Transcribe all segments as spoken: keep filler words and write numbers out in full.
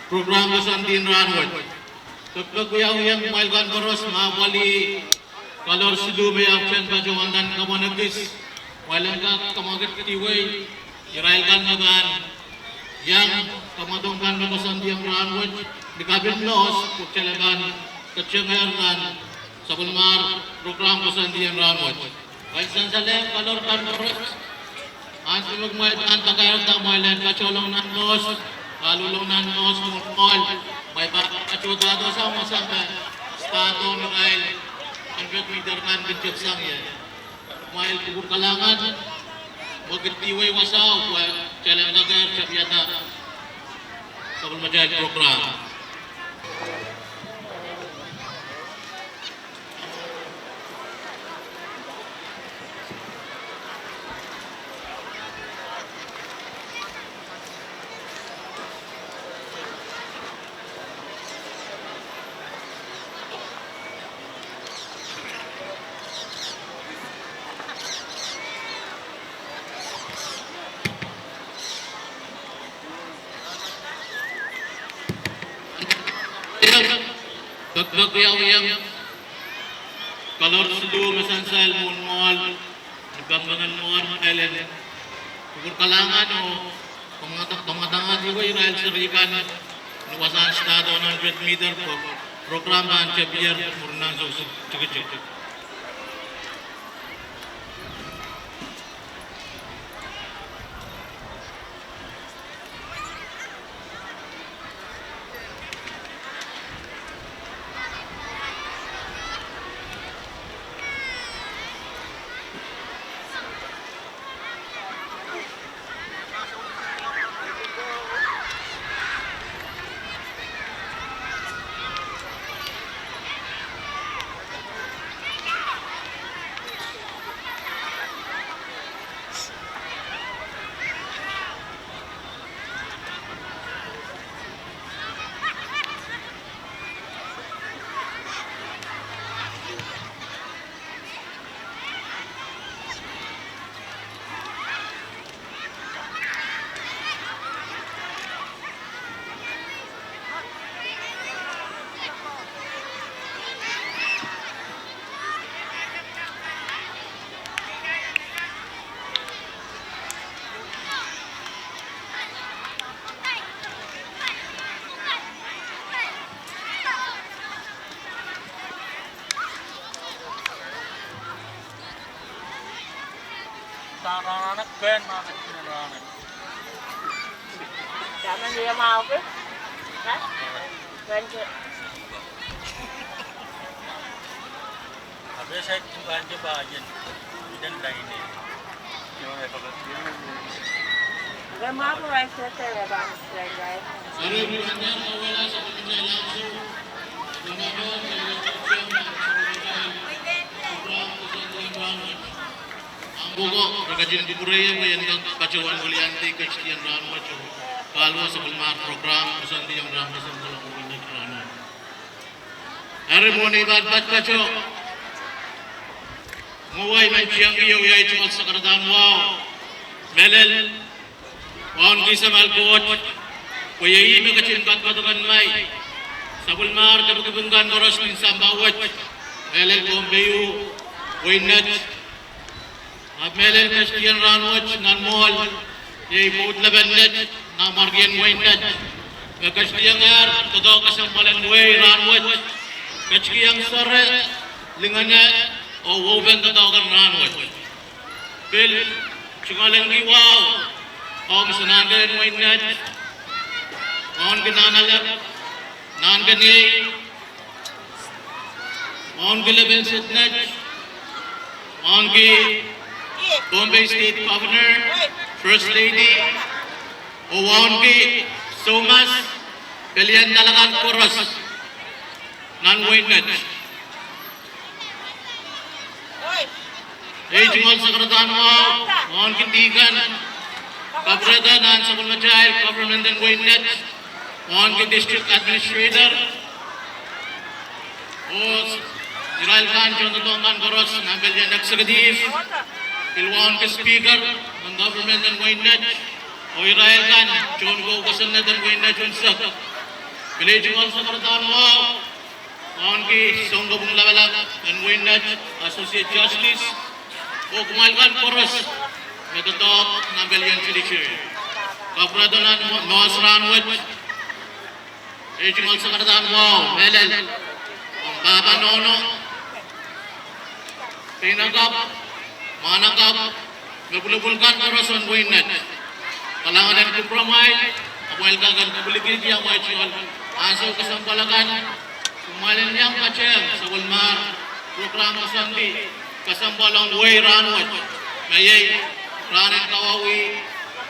Program koasoandi en rahnwet. Pekpek wiawiong kumwail kan koaros me apwalih. Kalor siluh me iang patohwan nan kapwan ekis, kumwail en kak kamwakid dihwei irail kan me pahn iang kamwadong kan me koasoandiong rahnwet, ni kapin mour, pwe kitail en pahn ketengehr nan sapwellimar program koasoandi en rahnwet. Kain sansalehng kalor kan koaros. Ansou me kumwail pahn pakairda, kumwail en patohlong nan mour, kaluhlong nan mour, mour, kumwail pahn patohda sang wasa me start en irail hundred meter kan kin tepsang ie. Kumwail kupwur kalahngan, mwekid dihwei wasao, pwe kitail en kak tepida sapwellimatail program. Pekpek wiawiong, kalor siluh me sansal, mwohn mwoahl, ni pangpengen mwoahl, elen kupwur kalahngan oh kamwadang, kamwadang dihwei irail seri kan ni wasahn start en hundred meter pwe program pahn tepier mwurin ansou tikitik. Tang rahn anek, ken ma met kin rahn anek. Taman ia ma ope? Ha? Ken ke. Ape sai kin pahn ke pahn ien. Iden laine. Ke ma ko rai sete le pahn rai rai. Ahpw ko, re ketin kupwureie pwe en kak patohwan weliandi ketidien rahnwet oh kaluwa sapwellimar program koasoandiong rahn kesempwal en wehwehki rahnwet. Eri mwohn ei pahn patopato, mwowe I men tiengki oh iei tungoal sakaradahn wahu, mehlel wauneki Samal Koht, pwe ih me ketin kak patohwan mai sapwellimar kapikipik kan koaros nin sampah wet, mehlel Pohnpei, wehin Net. Ahpw mehlel ketidien rahnwet nan mwoahl, iei pwoud lepen Net, nan mwarkien wehin Net. Me ketidien doadoahk kesempwal en wehi rahnwet, ketikiong sere, lingene, oh wehwehpen doadoahk en rahnwet. Pil, tungoal en ki wahu, ong Sanahnken wehin Net, ong ki Nahnalek, Nahnken Iei, ong ki Lepen State Net, ong ki Pohnpei State Governor, First Lady, oh ong ki soumas, pelien talakan koaros nan wehin Net. Ei tungoal sakaradahn wahu, ong ki dihkan, kapihrada nan sapwellimatail government en wehin Net, ong ki district administrator, oh Irail kan tohndoadoahk kan koaros nan pelien executive, pil wauneki speaker, nan government en wehin Net, oh irail kan tohn kou kosonned en wehin Net unsek. Pil ei tungoal sakaradahn wahu, wauneki sounkopwung lapalap en wehin Net, Associate Justice, oh kumwail kan koaros me doadoahk nan pelien judiciary. Kapwurehdo nan moas rahnwet, ei tungoal sakaradahn wahu, mehlel, ong pahpa nohno, peinakapw, mwahnakapw, me pwulopwul kan koaros en wehin Net. Kalahngan en kupwuramwail, amwail kak en pwilikihdi amwail tungoal ansou kesempwal akan, kumwail en iang patehng sapwellimahr program koasoandi kesempwal ong wehi rahnwet, me iei rahn en kawauwih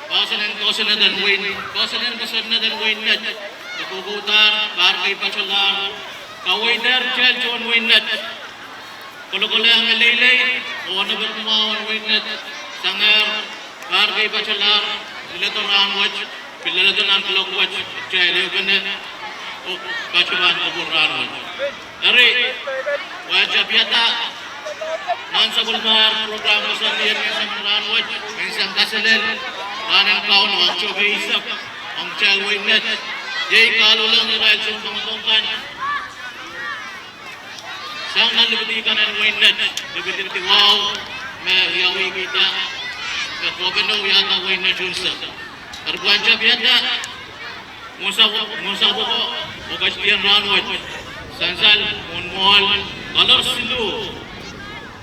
poahsoan en kosonned en wehin, poahsoan en kosonned en wehin Net, me kohkoudahr, pahr kei patohlahr, kaweidehr kitail tohn wehin Net. Kolokolehng meleilei oh onopek mwahu en wehin Net, sangehr pahr kei patohlahr, leledo rahnwet, pil leledo nan kuloak wet, kitail ehupene, oh patohwan kupwur rahnwet. Eri, wehn tapiada nan sapwellimahr program koasoandi en menseng rahnwet, menseng kaselel, rahn en Kauno Oktohpe eisek, ong kitail wehin Net, iei kaluhlahng irail soundoadoahk kan sang nan lipidi kan en wehin Net, lipidi wahu, me wiawihkihda, me kohpene wiahda wehin Net unsek. Eri pwehn tapiada, mwohn sapwoko, oh ketidien rahnwet, sansal mwohn mwoahl, dollars siluh,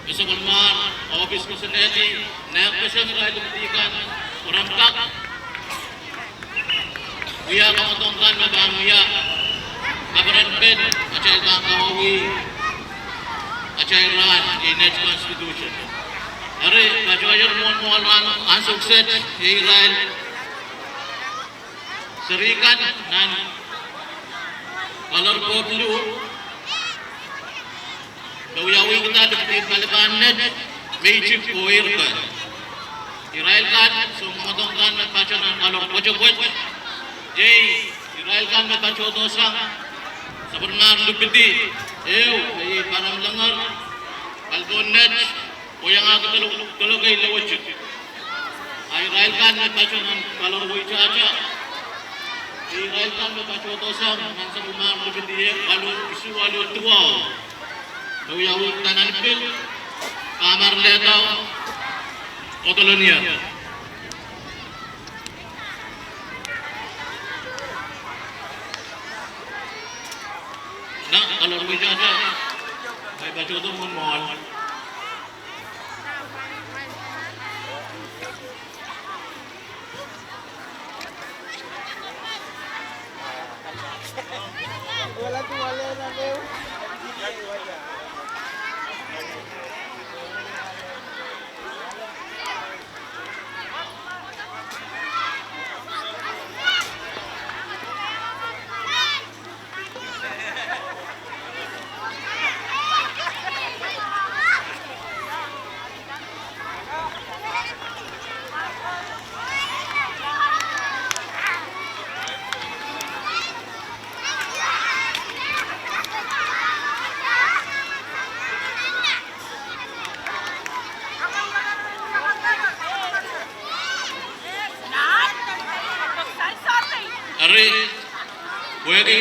me sapwellimahr ohpis koasoanehdi, nehkpeseng irail lipidi kan, pwe ren kak wia kamwadong kan me pahn wia, kaperen pen, atail pahn kawauwih atail rahn, iei Net Constitution. Eri, patohier mwohn mwoahl rahn ansou kiset, iei irail seri kan nan dollars koplu, me wiawihkihda lipidi paliwar en Net, Meitik oh Irka. Irail kan, sounmwadong kan me patoh nan dollars pwetepwet, iei irail kan me patohdo sang sapwellimahr lipidi ehu, me iei Paramlingor, Kalkoun Net, oh iangahki Kolo-, Kolokei Lewetip. A irail kan me patoh nan dollars weitahta, irail kan me patohdo sang nan sapwellimahr lipidi ehu, waluh, isuh waluh duwau, me wiawihkihda Nanpil, Pamar Lehdaun, oh Kolonia. Nan dollars weitahta, me patohdo mwohn mwoahl. Eri, pwehki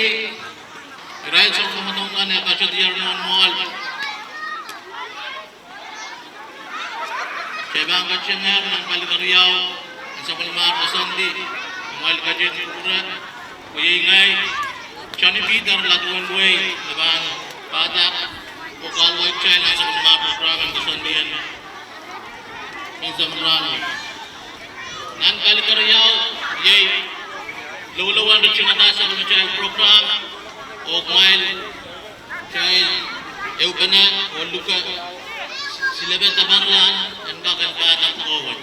irail soundoadoahk kan e patohdier mwohn mwoahl, kitail pahn ketiengehr nan pali keriau en sapwellimahr koasoandi, amwail ketin kupwure, pwe iei ngehi, Johnny Peter Laduwen Wei, me pahn padahk oh kahluwa kitail nan sapwellimahr program en koasoandi en menseng rahnwet. Nan pali keriau, iei loulou en ritingada sapwellimatail program, oh kumwail, kitail ehupene oh luke silepe damarlahn en kak en padahk kowe.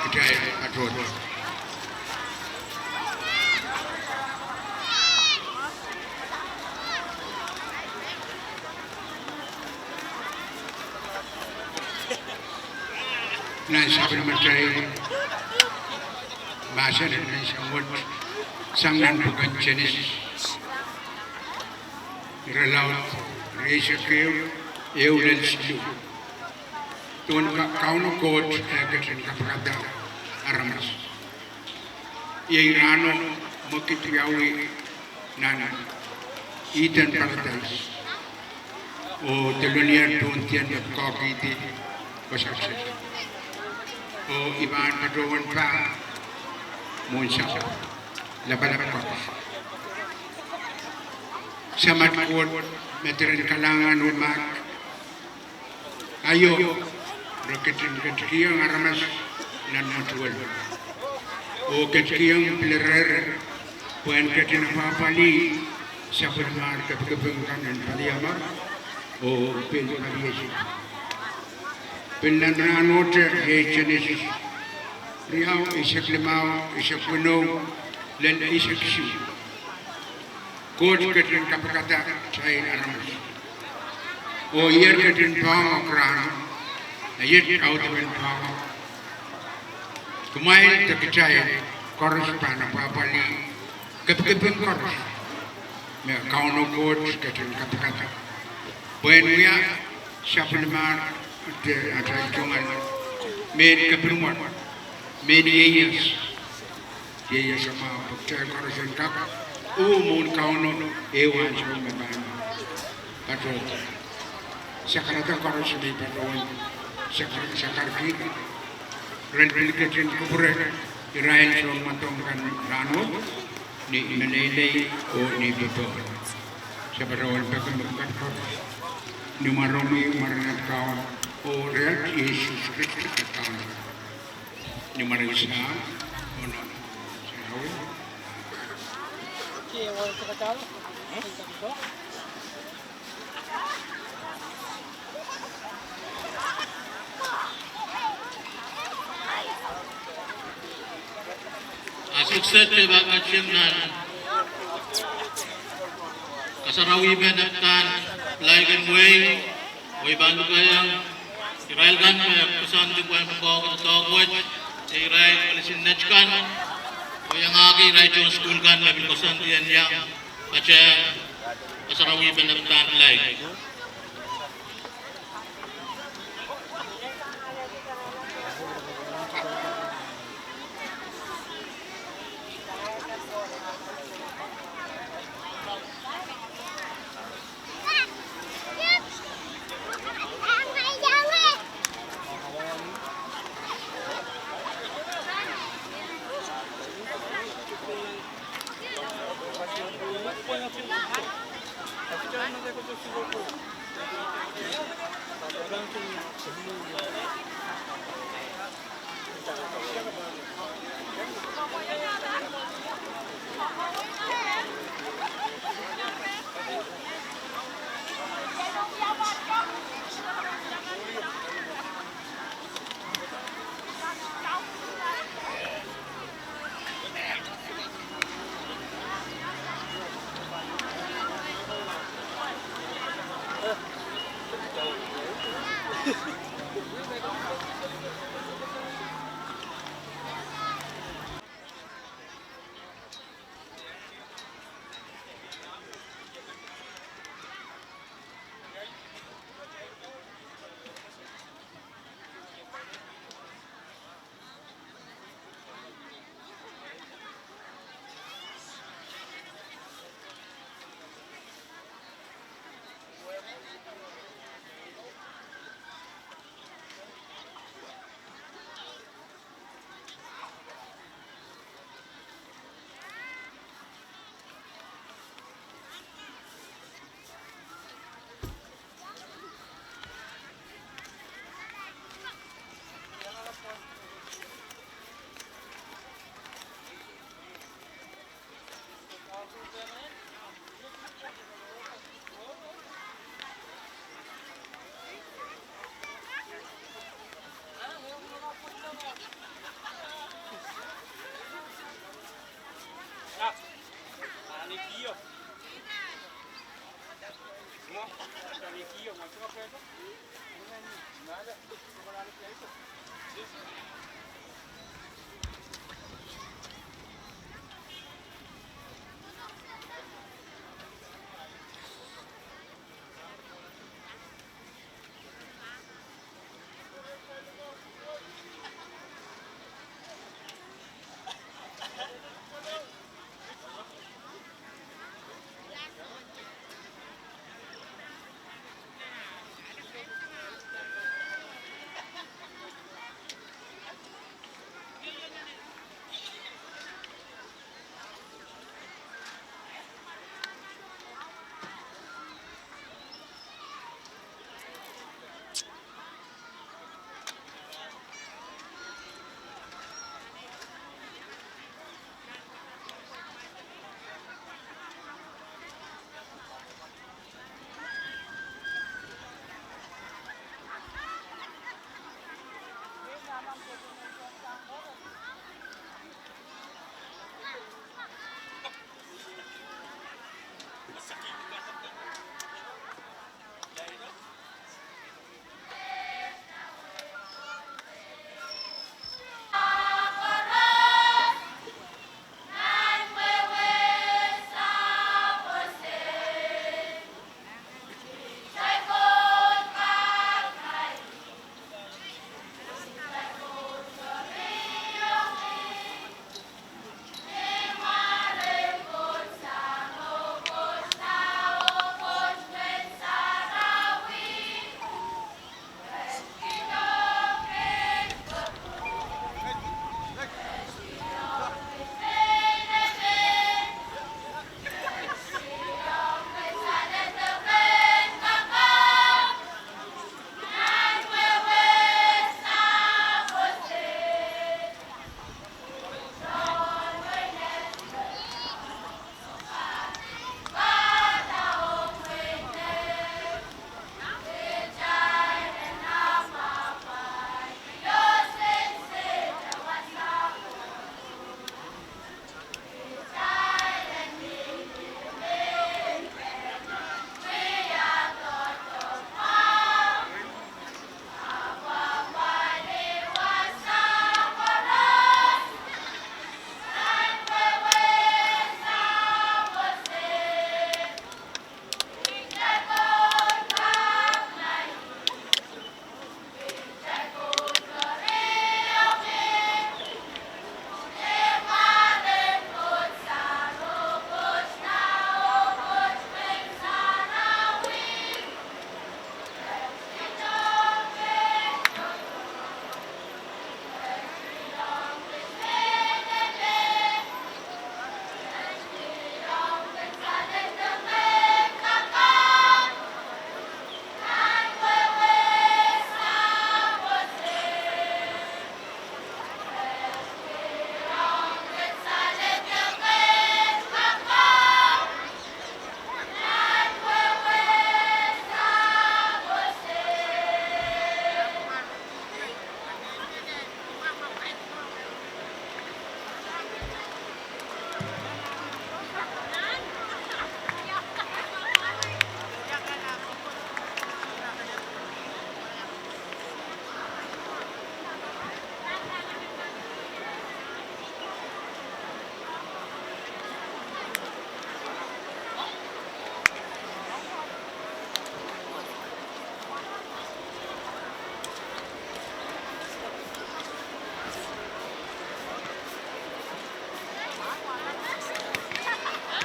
Kitail patohdo. Nan sapwellimatail mahsen en menseng wet, sang nan pwuken Senesis, irelaud rieisek ehu, ehu lel siluh. Duwen Ka-, Kauno Koht eh ketin kapikada aramas. Iei rahno mwekid wiawi nan Ihden paradais. Oh delonier duwen dien me pwukoahkihdi wasa kiset. Oh I pahn patohwan pah mwohn sapwellime lapalap koaros. Samat Koht, me diren kalahngan oh mahk, aio, re ketin ketikihong aramas nan mwetuwel, oh ketikihong pil rehre pwehn ketin apwahpwalih sapwellimar kepikepik kan en paliamwahu oh pil paliese. Pil nan rahnohte, iei Senesis riau, eisek limau, eisek weneu lel eisek isuh. Koht ketin kapikada kitail aramas. Oh ier ketin poahngoak rahno, iet audepen poahngoak. Kumwail de kitail koaros pahn apwahpwalih kepikepik koaros me Kauno Koht ketin kapikada, pwehn wia sapwellimar de atail tungoal mehn kepinimwet, mehn ieias, ieias mwahu, pwe kitail koaros en kak uh mwohn Kauno ehu ansou me pahn patohdo. Sakarada koaros me I patohwan sakar, sakarki, ren pil ketin kupwure irail sounmwadong kan rahnwet, ni meneinei oh ni popohl. Se patohwan peki mepwukat koaros ni mwaromwi, mwaren at Kaun, oh rehn Sises Krais at Kaun. Ni mwaren Sahm, oh nan sarawi. A sohte pahn kak nan kasarawi me netan laik en wehi, oh I pahn lukehiong irail kan me koasoandi pwehn pwukoahki doadoahk wet, irail pelisin net kan, oh iangahki irail tohn sukuhl kan me pil koasoandi en iang patehng kasarawi me netan laik.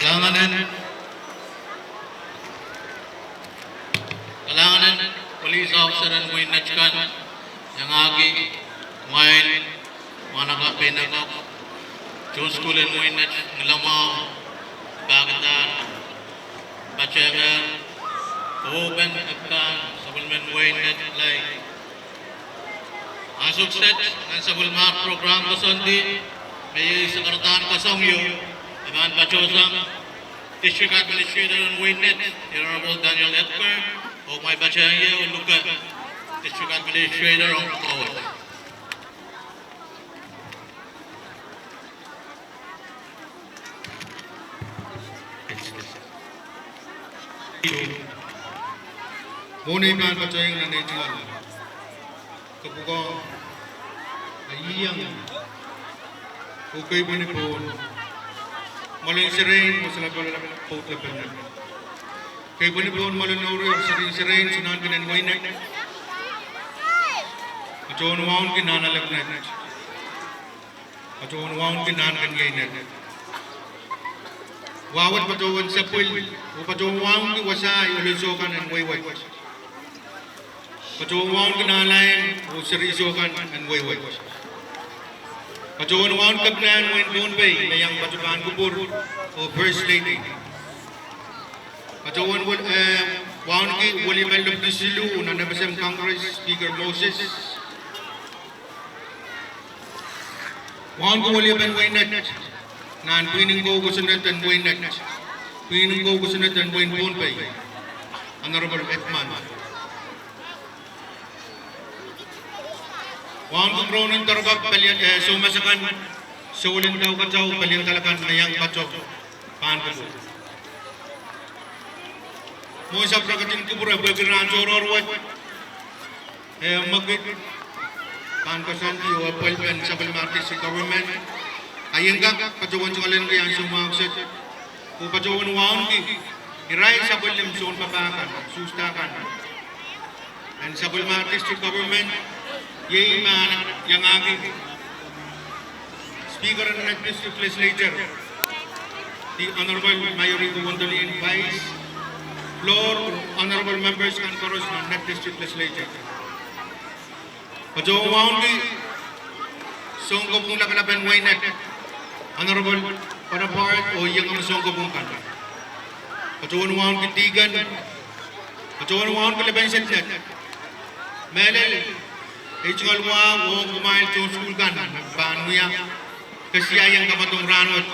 Kalahngan en, kalahngan en police officer en wehin Netkan, iangahki kumwail mwahnakapw, peinakapw, tohn sukuhl en wehin Net, Ngilamwahu, pahkadahr, patehng, oh, pahn ekdahn sapwellimen wehin Net, lai. Ansou kiset, nan sapwellimomwi program koasoandi, me iei sakaradahn kasongio, e pahn patohsang District Administrator en wehin Net, Honorable Daniel Edgar, oh kumwail patehng ie oh luke District Administrator ong kowe. Mwohn ei pahn patohieng nan ei tungoal, ke pwukoa, a iang, oh kei pwehni pohn mwoalen serein, oh solahr pahn pwoud lepin. Kei pwehni pohn mwoalen nourior, serihn serein, soun ahnsou en wehin Nett. Patohwan wauneki nahnalek Nett. Patohwan wauneki nahnkeniei Nett. Wahwet patohwan sapwil, oh patohwan wauneki wasaht oh lel soh kan en wehi wet. Patohwan wauneki nahlaim oh serihn soh kan en wehi wet. Patohwan wauneki kepinahn wehin Pohnpei, me iang pato pahn kupwur, oh First Lady. Patohwan wel-, eh, wauneki weliepen lepidi siluh nan FSM Congress, Speaker Moses. Wauneki weliepen wehin Nett, nan pwihn en kou kosonned en wehin Nett, pwihn en kou kosonned en wehin Pohnpei, Honorable Edmund. Wauneki Cronin Doaropok, pelien, eh, soumas akan, sewel en Daukatau, pelien Talokan, me iang pato pahn kupwur. Mwohnsapw reketin kupwure pwehki rahn tohrohr wet, eh, mwekid pahn koasoandi oh apwalipen sapwellimomwi District Government. A I en kak patohwan tungoalenki ansou mwahu kiset, oh patohwan wauneki irail sapwellime sounpapah kan, Sister kan en sapwellimomwi District Government, iei me iangahki Speaker en Nett District Legislature, the Honorable Mayori Kowondolien, Vice, floor, Honorable Members kan koaros nan Nett District Legislature. Patohwan wauneki sounkopwung lapalap en wehin Nett, Honorable Bonaparte oh iengomwi sounkopwung kan. Patohwan wauneki dihken, patohwan wauneki lepin state Nett. Mehlel, ei tungoal wahu ong kumwail tohn sukuhl kan me pahn wia kesiaieng kapwaiada rahn wet,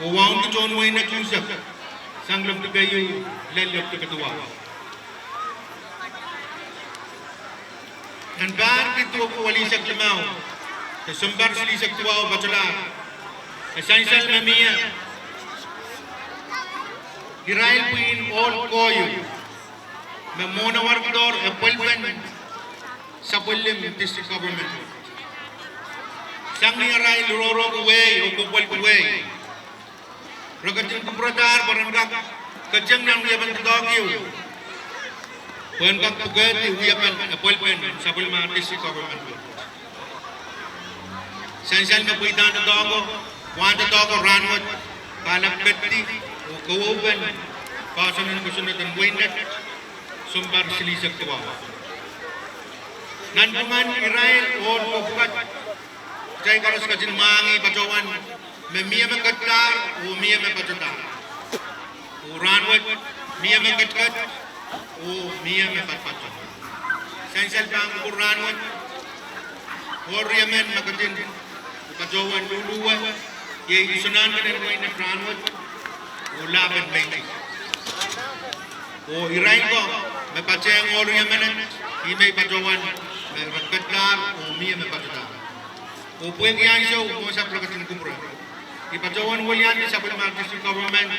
oh wauneki tohn wehin Nett unsek, sang lepidi keieu lel lepidi duwau. Nan pahr kid duwepwuo lihsek limau, de sounpar silihsek duwau patohlahr, e sansal me mie irail pwihn ohl koahiek me mwohn awar kihdohr apwalipen sapwellime District Government. Sang ni arail rohrohki wehi oh koapwoalki wehi, re ketin kupwuradahr pwe ren kak keteng nan wiepen doadoahk ieu, pwe en kak pwukehdi wiepen apwalipen sapwellimomwi District Government. Sansal me pweidahn doadoahko, wahn doadoahko rahn wet, kalapw ketdi oh kawehwehpen poahsoan en kosonned en wehin Nett, sounpar silihsek duwau. Nanpwungen irail ohl koapwoalki, kitail koaros ketin mwahngih patohwan me mie me ketdahr oh mie me patohdahr. Oh rahn wet, mie me ketiket oh mie me patopato. Sansal pahn kupwur rahn wet, ohl riemen me ketin patohwan luhluhwe, iei soun ahnsou en wehin Nett rahn wet, oh lahpen Meitei. Oh irail ko me patehng ohl riemen, ih me I patohwan me re ketdahr oh mie me patohdahr. Oh pwehki ansou mwohnsapw reketin kupwure, I patohwan weliandi sapwellimomwi District Government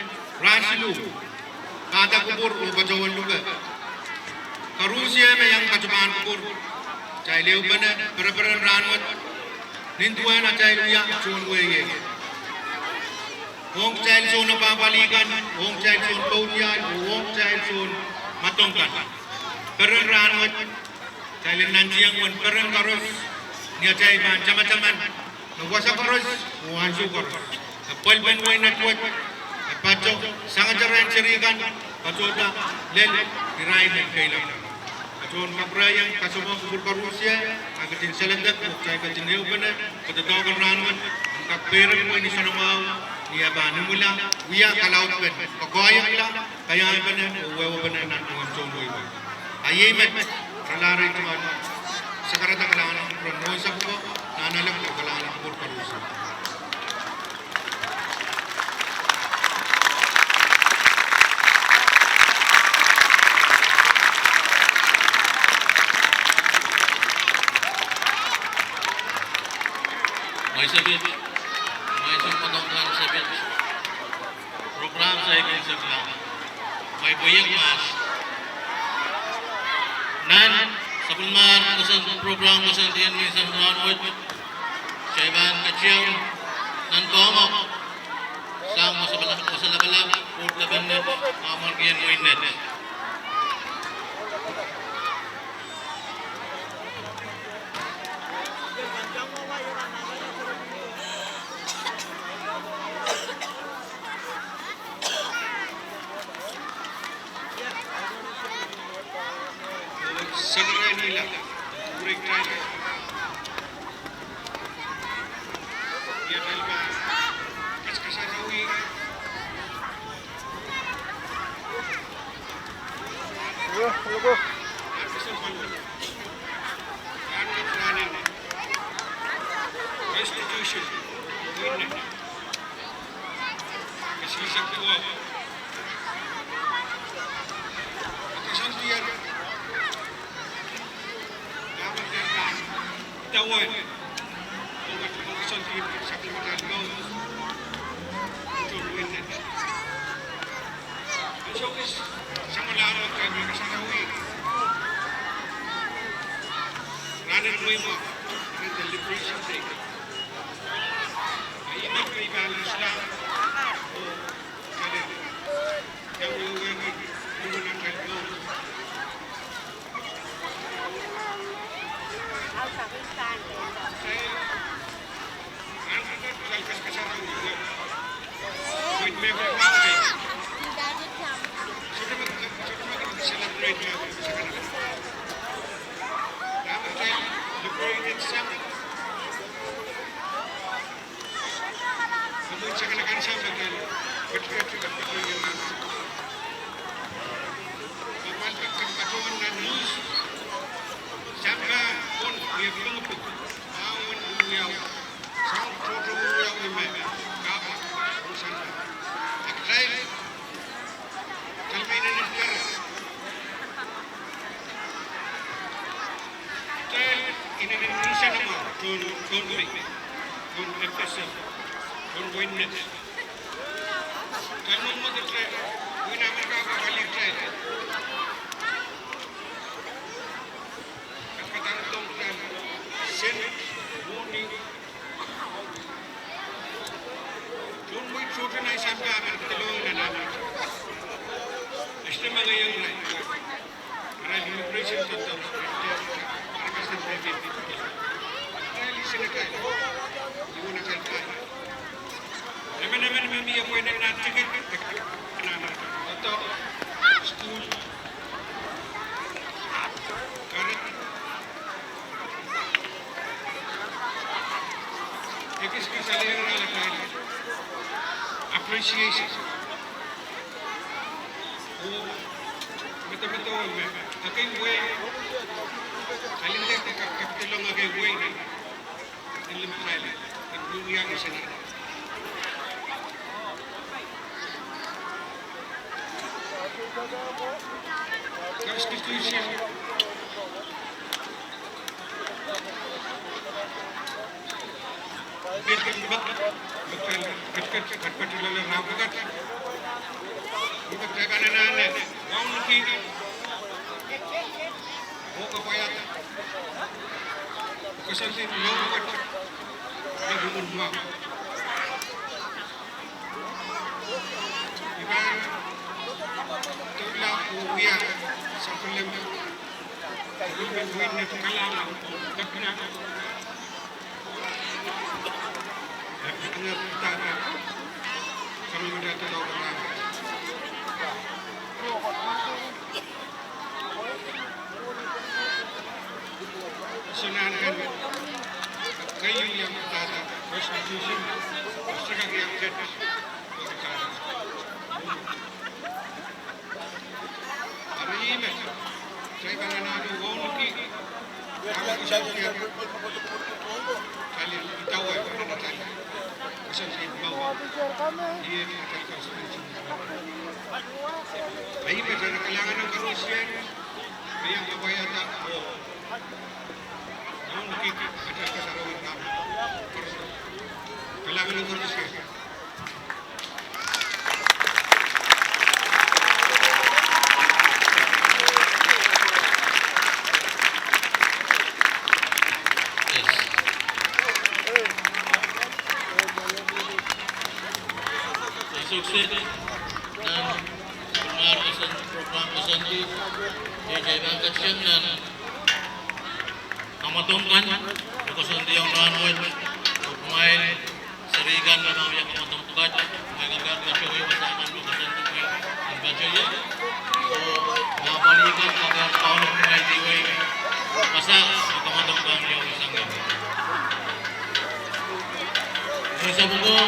rahn siluh, pahda kupwur oh patohwan luke. Koarusie me iang pato pahn kupwur, kitail ehupene pereperen rahn wet, nin duwen atail wia tohn wehi ehu. Ong kitail soun apwahpwalih kan, ong kitail soun pwoudiahl, ong kitail soun mwadong kan, peren rahn wet, kitail en nantihong uwen peren koaros, ni atail pahn tamataman me wasa koaros oh ansou koaros, apwalipen wehi Nett wet e pato, sangete rehn seri kan, patohda lel irail me keilap. Patohwan kapwurehiong kasamwo kupwur koarusie, a ketin saledek oh kitail ketin ehupene, doadoahk en rahn wet en kak peirekpwe ni soanamwahu, ni e pahn imwila, wia kalaudpen koahiekla, kaiahipene oh wehwehpene nan mwomwen tohn wehi wet. A iei met, ralahr ei tungoal sakarada kalahngan en kupwuren mwohnsapw ko, nahnalek oh kalahngan en kupwur koarusie. Mwein se pid, mwein se pid, mwein se pid. Program se pid, se pid. Mwein pwe iang mas. Nan sapwellimar koasoandi, program koasoandien miseng rahnwet, kitail pahn ketieng nan Pohnpei sang Wasa Lapalap, Wasa Lapalap, Port Lapalap, Amwarkien Wein Net. Restitution. Ke sihsek duwau. Koasoandier. Dahme ke pahn idawehn. Koasoandi sapwellimatail mour. Tohn Wein Net. Ansou kis samwalahro, Kaimwisekala sarawi. Rahnen mweimwahu, rahn en Liberation Day. Ih me I pahn lisla. Oh, kitail en, kitail en, kitail en, Kitail inenen nsenamwahu tohn Pohnpei, tohn FSM, tohn Wein Net. Kitail mwomwohdiso, wehin Amerika kak ale kitail. Kak kadarodohng kitail, Senate, Mwohni, tohn wehi sohte nan sampah me ketidohng nan ah. Estemengeiong irail. Irail immigration customs, irail isenatail. Iwon atail pai. Emenemen me mie pwehn nan ticket, nan doadoahk, school, karik. Ekis kis ale irail appreciation. Oh medemedewe me ekei wehi, alingete kak ketidohng ekei wehi nan limit irail, en wiwiahki Senate. Constitution. Ketiket, ketiket, ketiket, ketiket, ketiket, ketiket, ketiket, ketiket. Ketiket, ketiket, ketiket, ketiket. Wauneki oh kapwaiada koasoandi mour wet me kumwail mwahu. I pahn doula oh wia sapwellime sapwellimen Wein Net kalahngan, kalahngan. Eri ih met, kitail pahn anahne wauneki, dahme koasoandier, kitail en idawehn nan atail koasoandi mour. Iei atail constitution. Ih met, kalahngan en koarusie, me iang kapwaiada oh wauneki atail kasarawi kan. Kalahngan en koarusie. Sukset nan pwungamwail koasoandi, pwurogram koasoandi, iei kitail pahn ketiket nan kamwadong kan, me koasoandiong rahnwet, oh kumwail seri kan me pahn wia kamwadong pwukat, kumwail kakete ketiket wasa kan me koasoandi kan, en patohwan, oh me apwalih kan kakete kaun kumwail diwei, wasa me kamwadong kan wia sang kan. Mwohn sapwung o,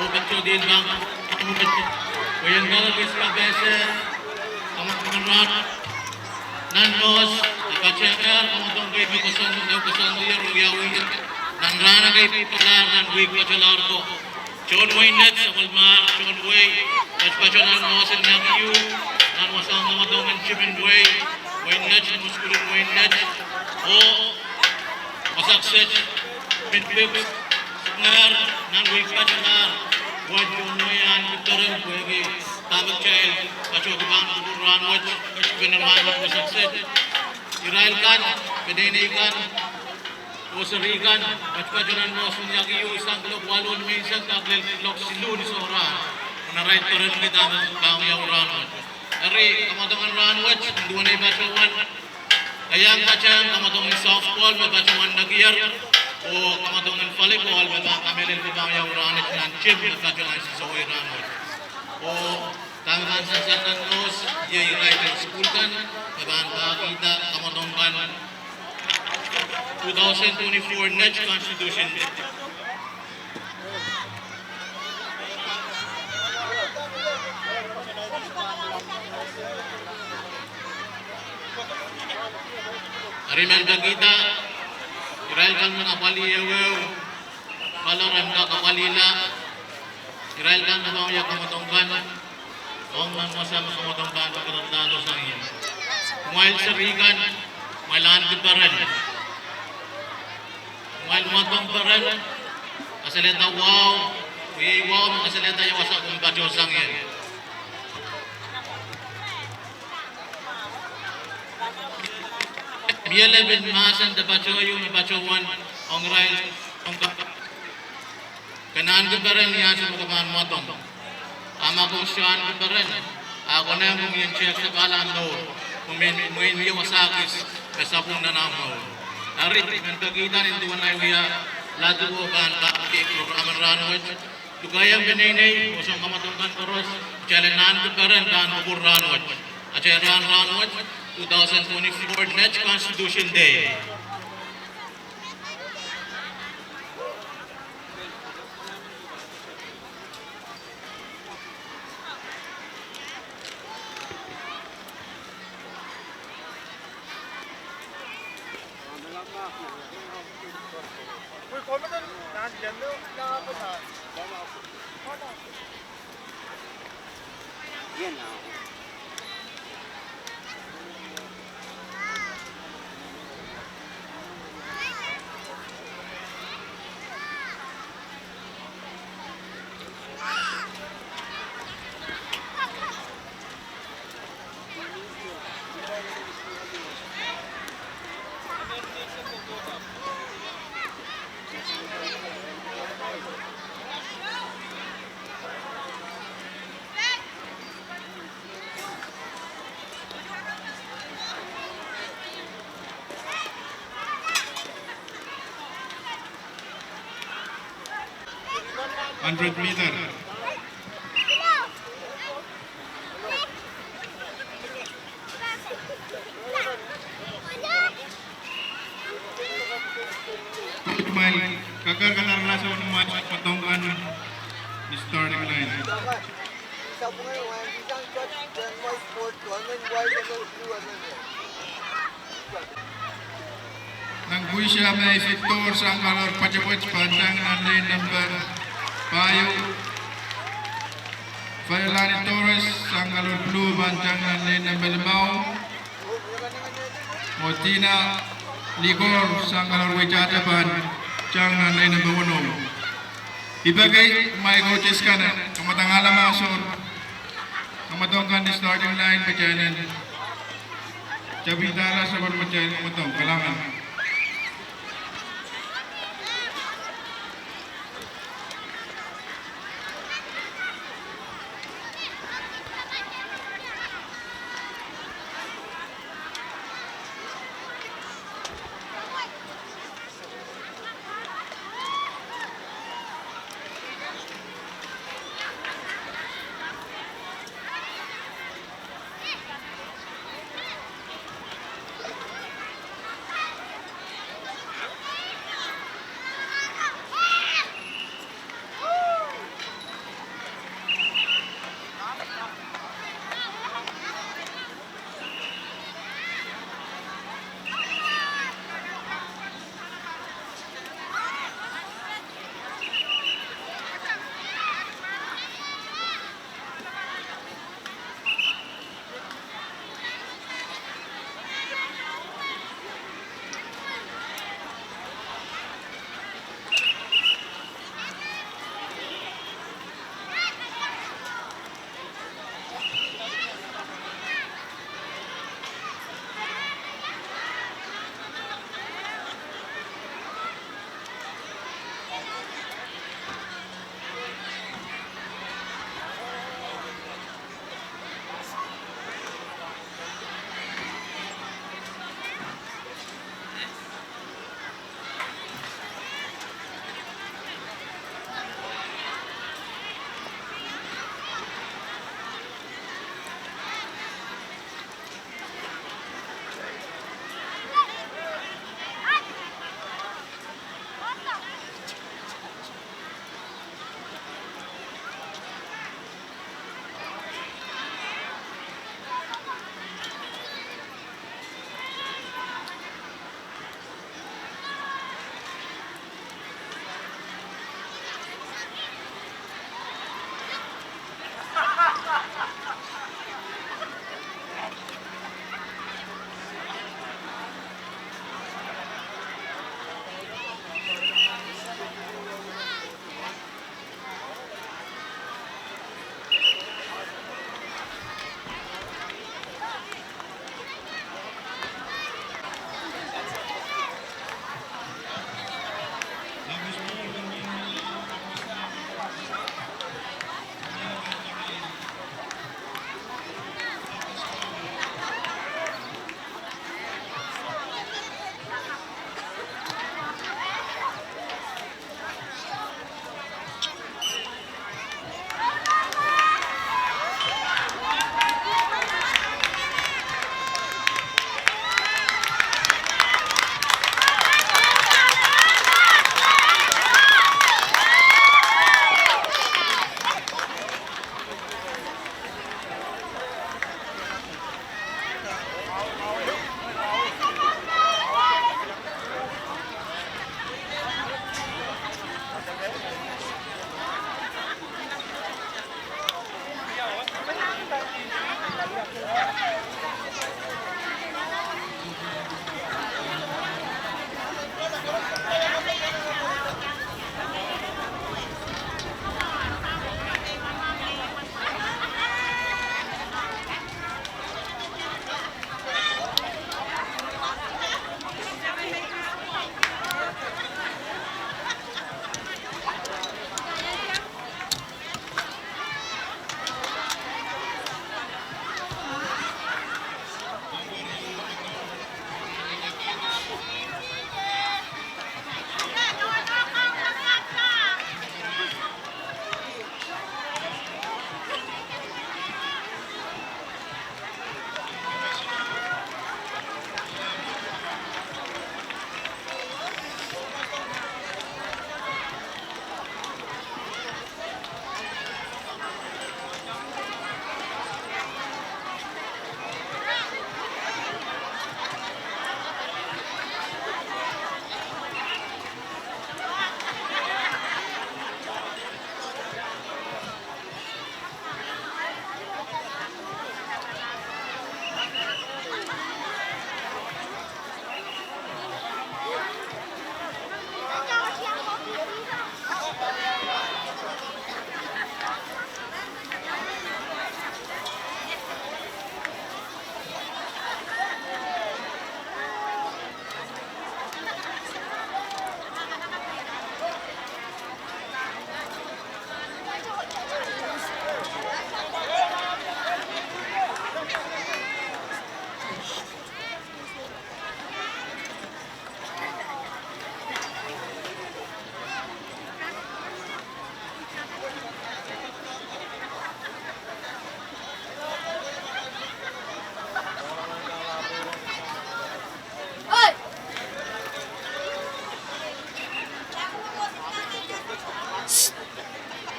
oh patohwan pahn, oh patohwan, oh ien kak kis kapehse, kamwadong kan rahnwet, nan Moahs, e patohwan kamwadong kan me koasoandi, me koasoandi, oh wiawi, nan rahn kei palahr, nan wihk patohlahr ko. Tohn wehin Net, sapwellimar, tohn wehi, patopato nan Moahs en Nakiu, nan wasahn kamwadong en Timin Wehi, wehin Net, mwohn sukuhl en wehin Net, oh Massachusetts, Midwest, Spencer, nan wihk patohlahr, wet tohn wehi ahn Kiperen, pwehki dahme kitail patohwan kupwuren rahnwet, Kiperen rahnwet Massachusetts. Irail kan, peneinei kan, oh seri kan, patopato nan Moahs en Nakiu, sang kuloak waluh ni menseng kak lel kuloak siluh ni sohrahn. Nan irail peren kitail pahn wiawi rahnwet. Eri, kamwadong kan rahnwet, duwen ei patohwan, keiang patehng kamwadong en softball me patohwan nekier, oh kamwadong en volleyball me pahn kamehlele me pahn wiawi rahnwet nan tim me patohwan sisowei rahnwet. Oh dahme pahn sansal nan Moahs, iei irail en sukuhl kan, me pahn pahkihda kamwadong kan two thousand twenty-four Net Constitution Day. Eri men pekihda, irail kan me apwalih ehuehu, paloar en kak apwalihla, irail kan me pahn wia kamwadong kan, ong nan wasa me kamwadong kan pahn kerenlahdo sang ie. Kumwail seri kan, kumwail ahn Kiperen. Kumwail mwadong peren, kasalehda wahu, oh iei wahu me kasalehda ia wasa komw patohsang ie. Mie lepin mahsen de patohwan, me patohwan ong irail, ong ke- Ke ahn Kiperen, ni ansou me ke pahn mwadong, a ma komw sohte ahn Kiperen, a konehng komw ien tehk sapahl ahmw mour, komw mwein, mwein wia wasa kis me sapwung nan ahmw mour. Eri, I men pekihda ni duwen ahi wia ladu oh pahn kak pwurehng pwurogram en rahnwet, lukehiong peneinei oh soun kamwadong kan koaros, kitail en ahn Kiperen pahn kupwur rahnwet. Atail rahn rahnwet, two thousand twenty-four Net Constitution Day. Hundred meter. Kumwail kakerkalahr soangen mwadong kan starting line. Nan Kuisha, Mei Victor, soangen kalar pwetepwet, pahn tang nan lane number pahieu. Fayolani Torres, soangen kalar blue, pahn tang nan lane number limau. Oh Tina Ligor, soangen kalar weitahta, pahn tang nan lane number weneu. I peki kumwail coaches kan en kamwadangala mahsen. Kamwadong kan ni starting line, pwe kitail en tapihdahr sapwellime kitail kamwadong. Kalahngan.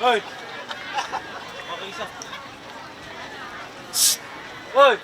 Oi. Oi.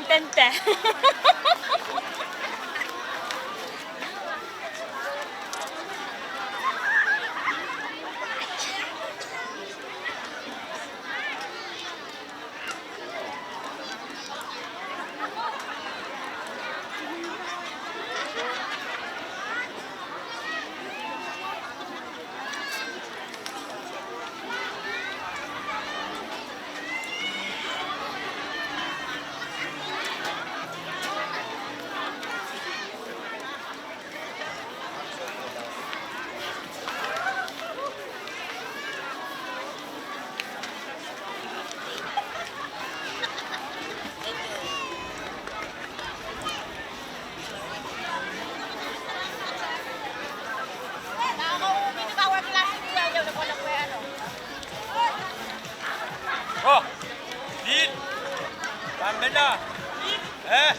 Tante. Oh, Pil, pamela, eh?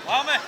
Wahme.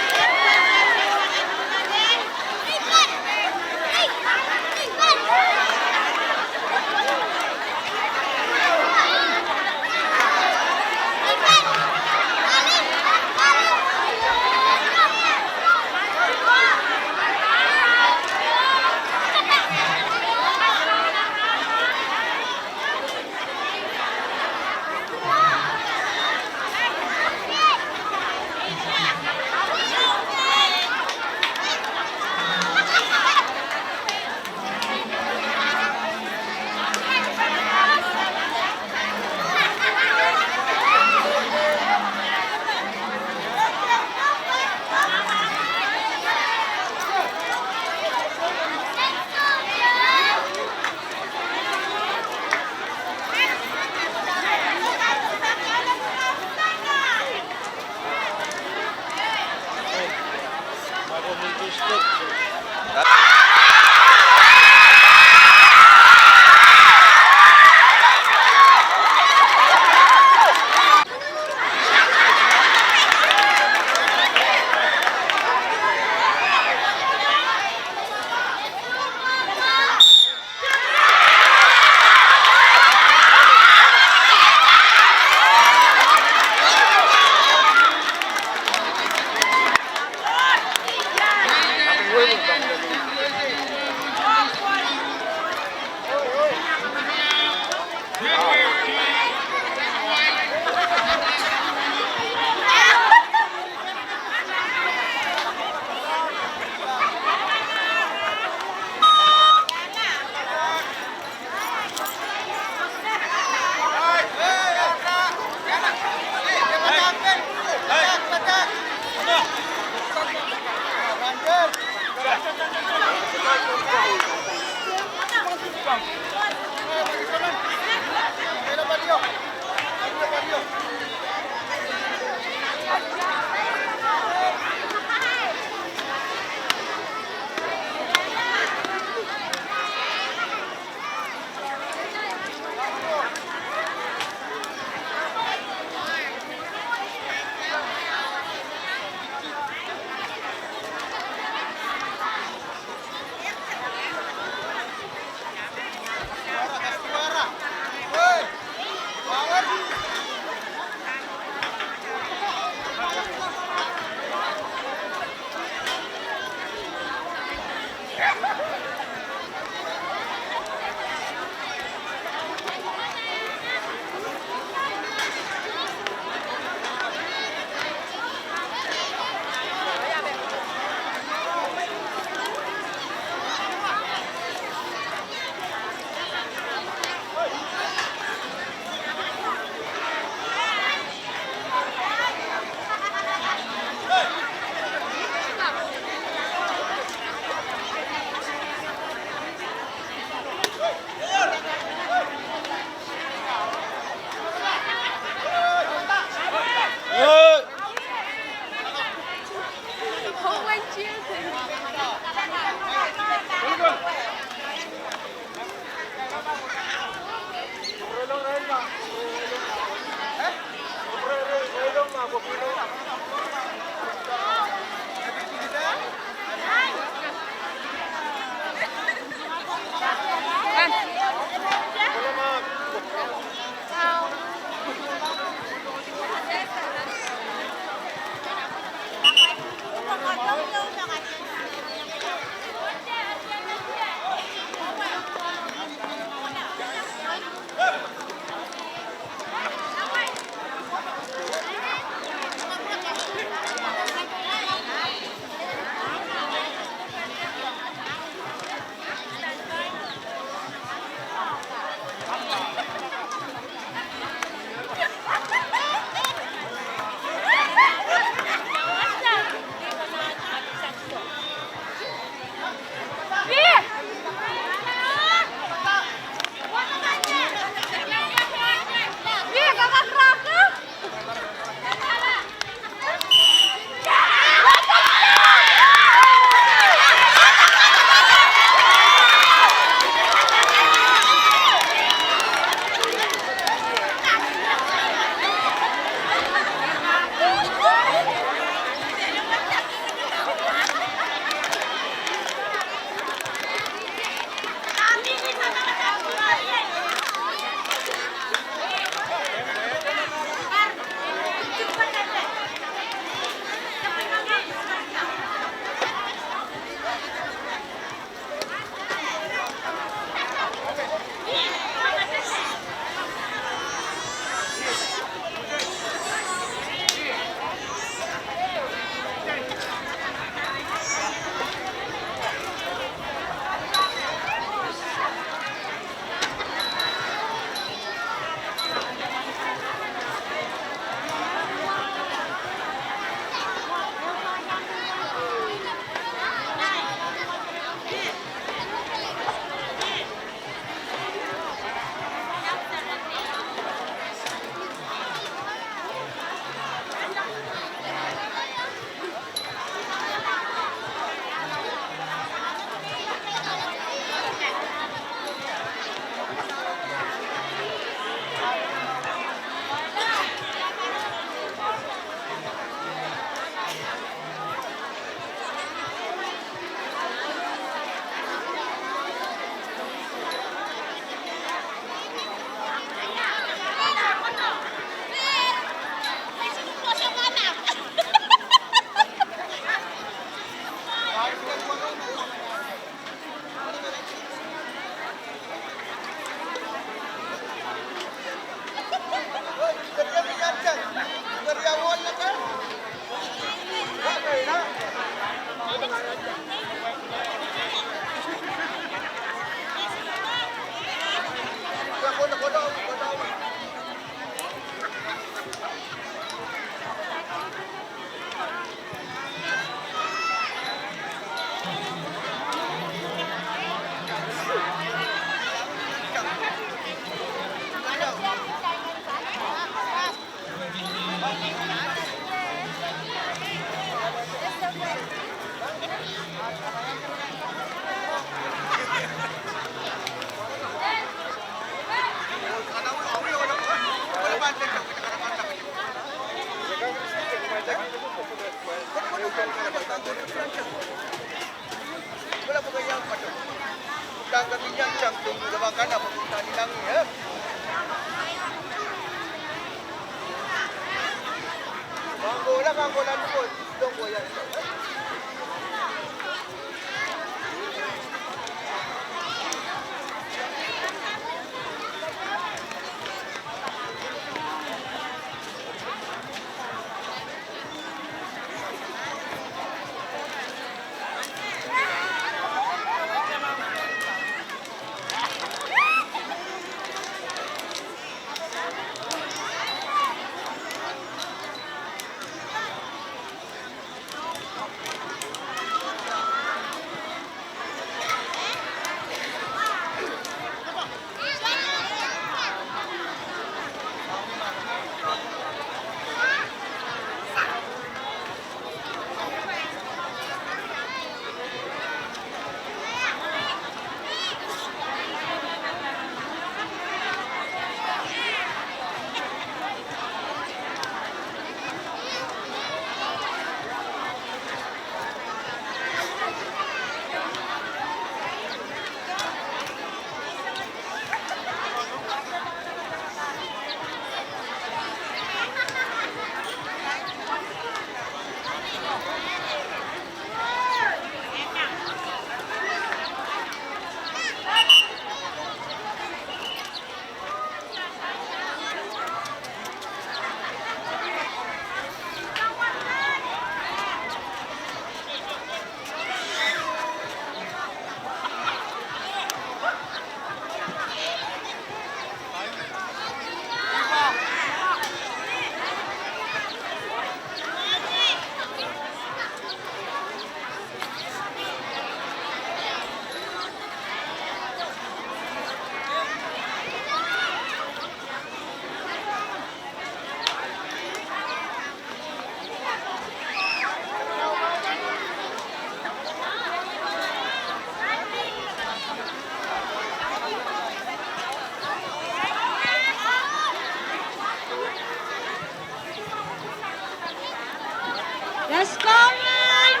The scoring!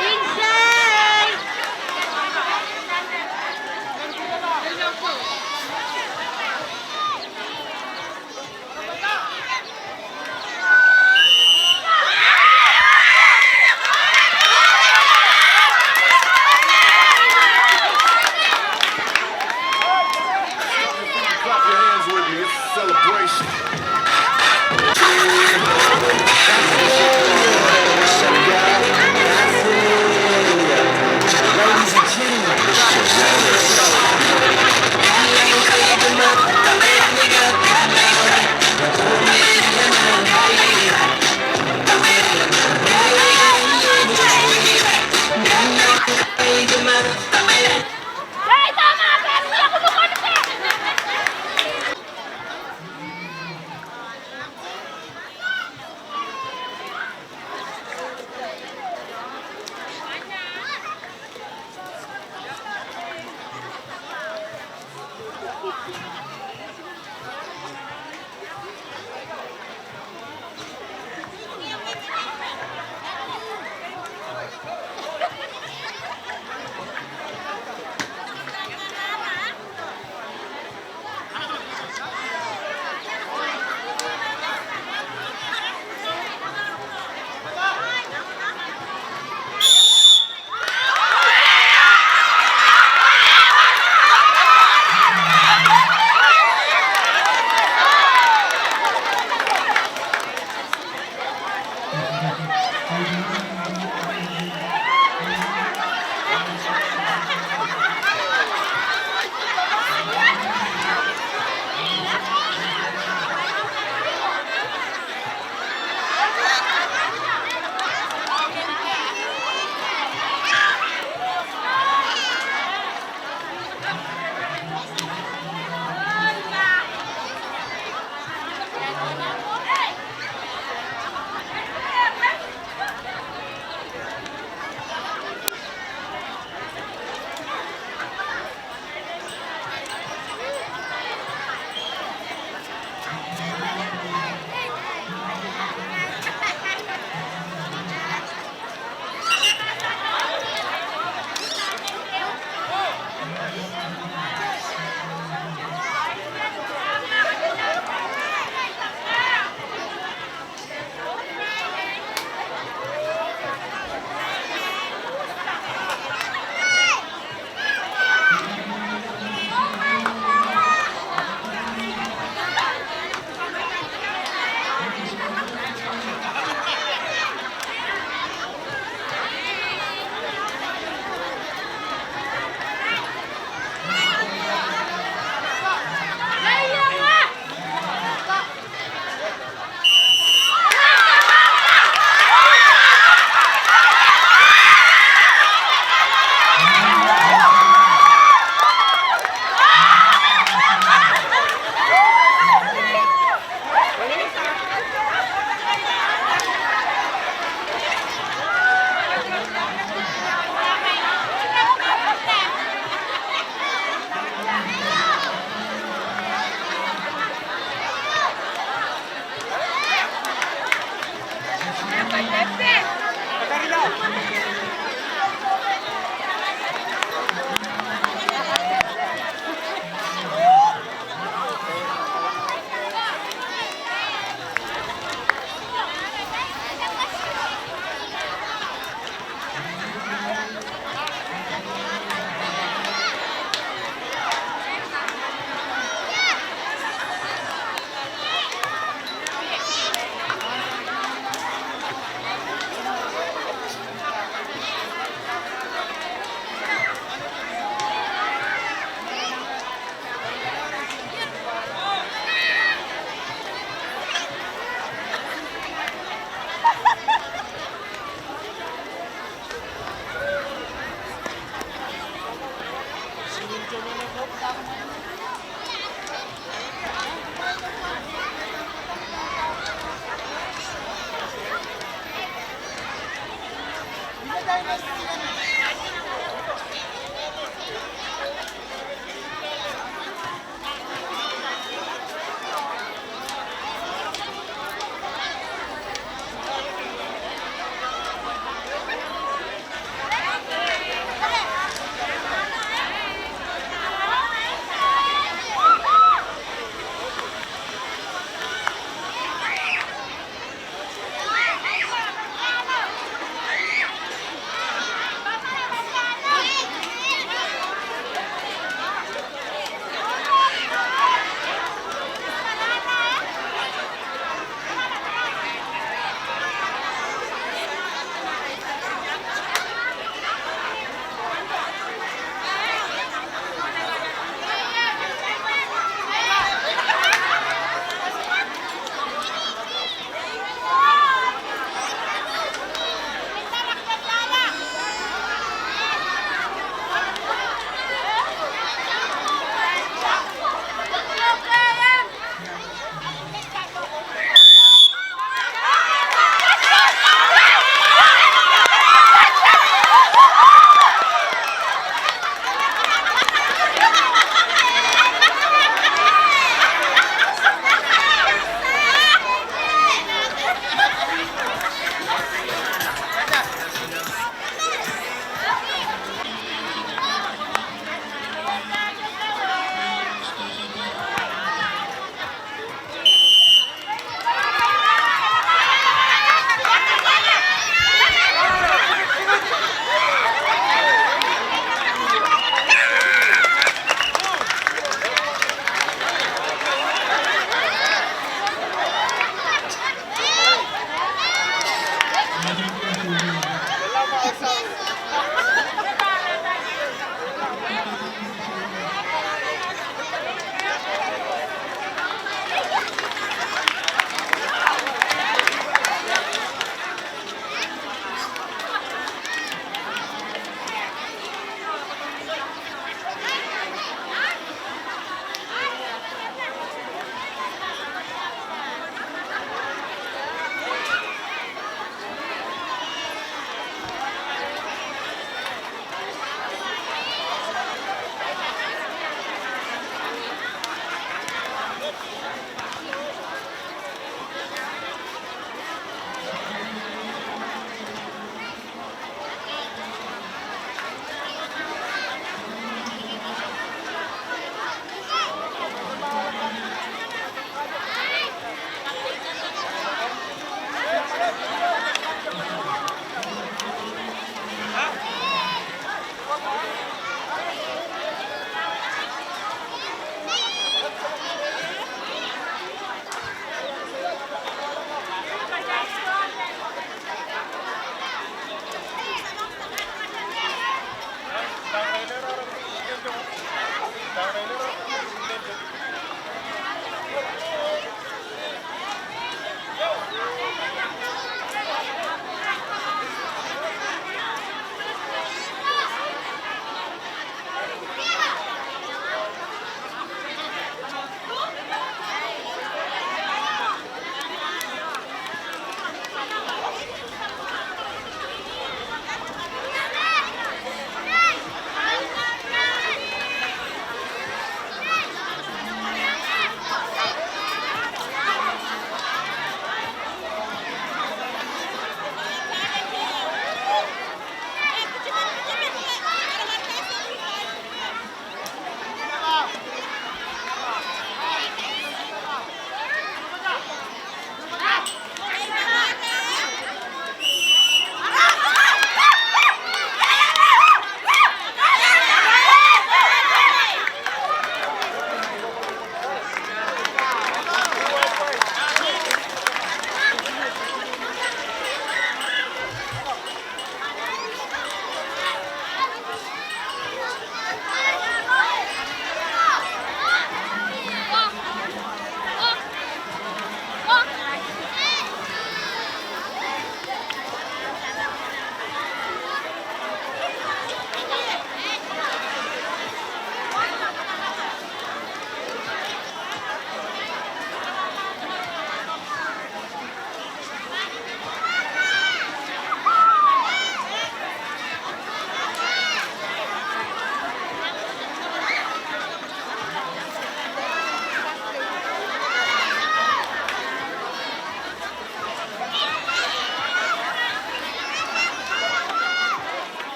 Inside! Clap your hands with me. It's a celebration. Ladies and gentlemen,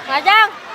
Madam.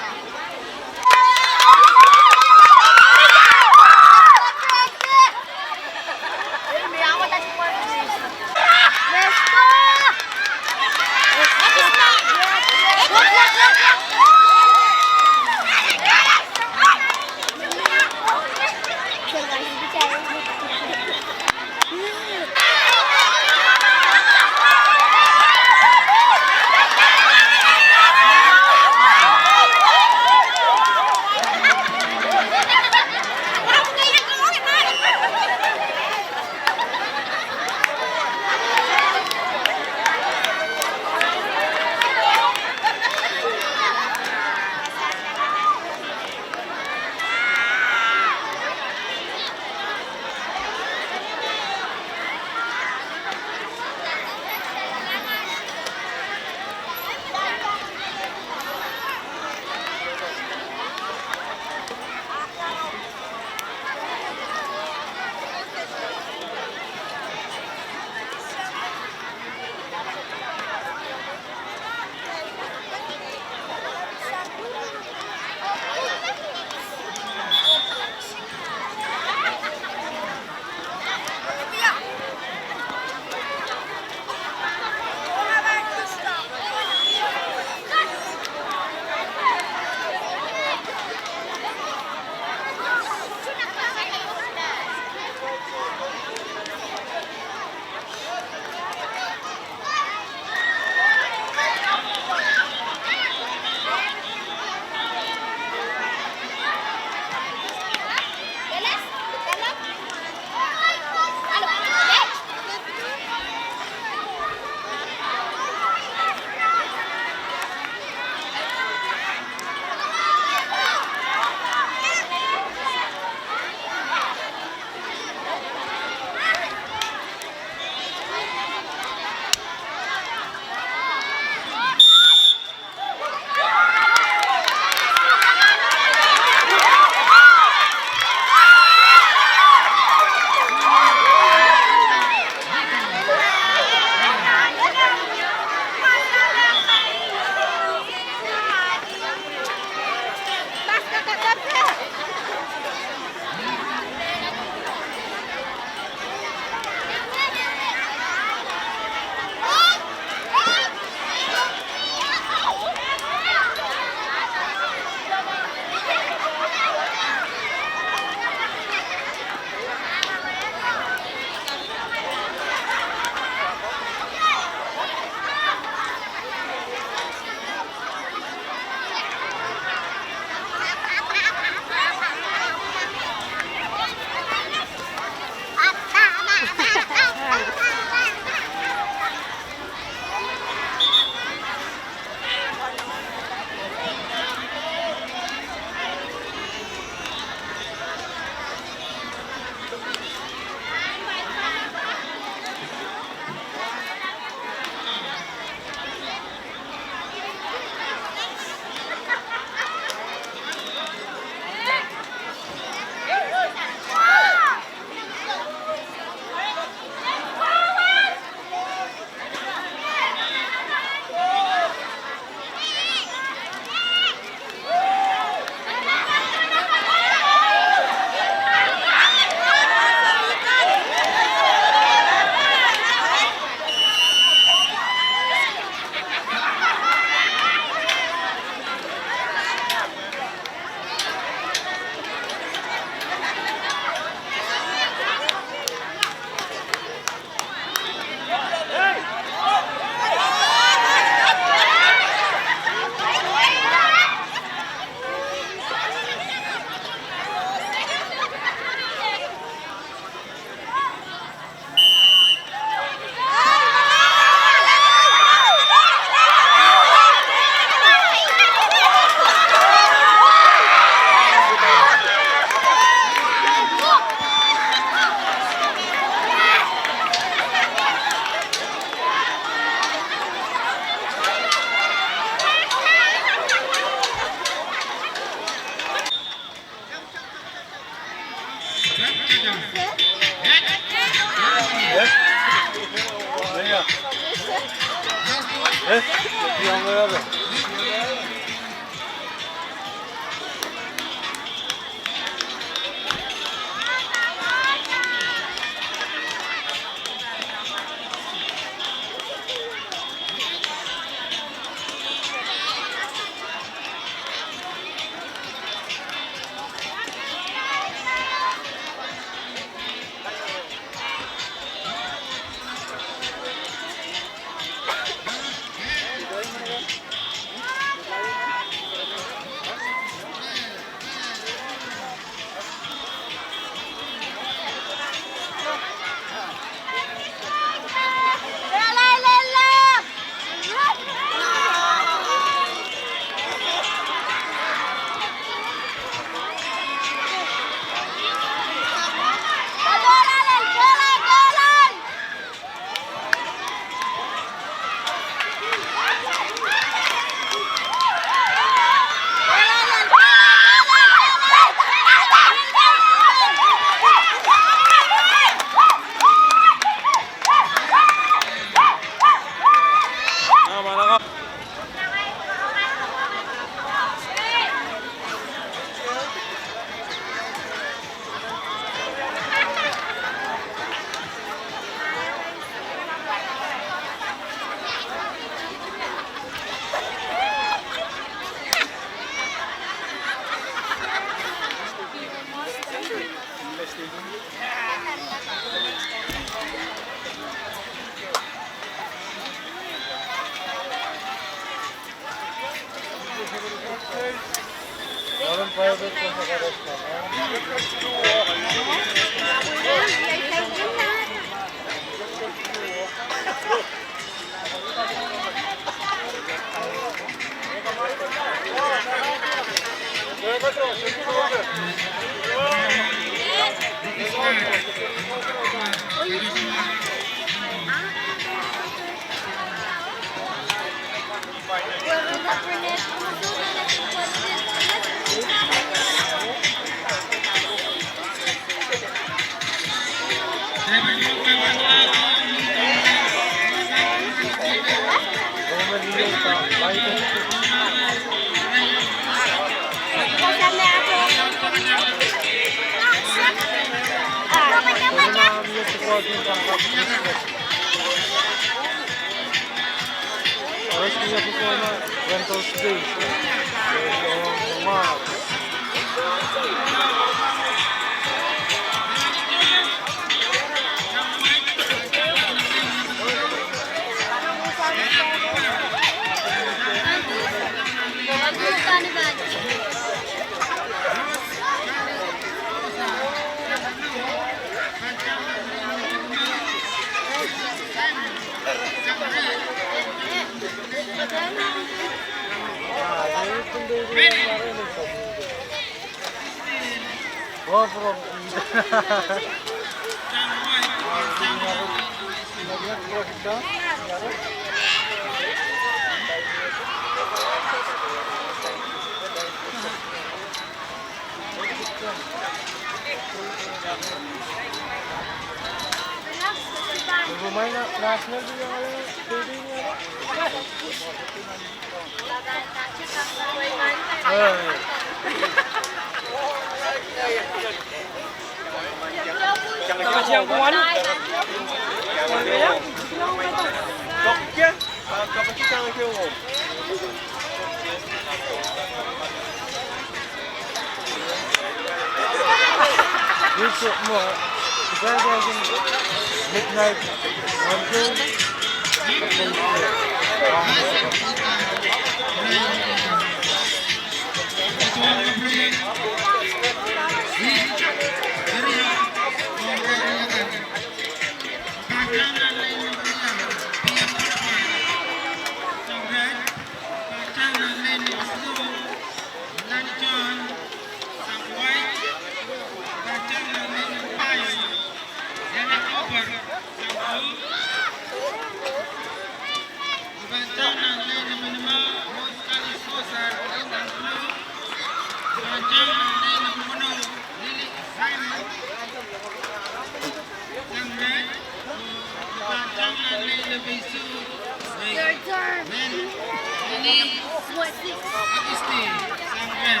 Your turn. Leni Augustine, sang red.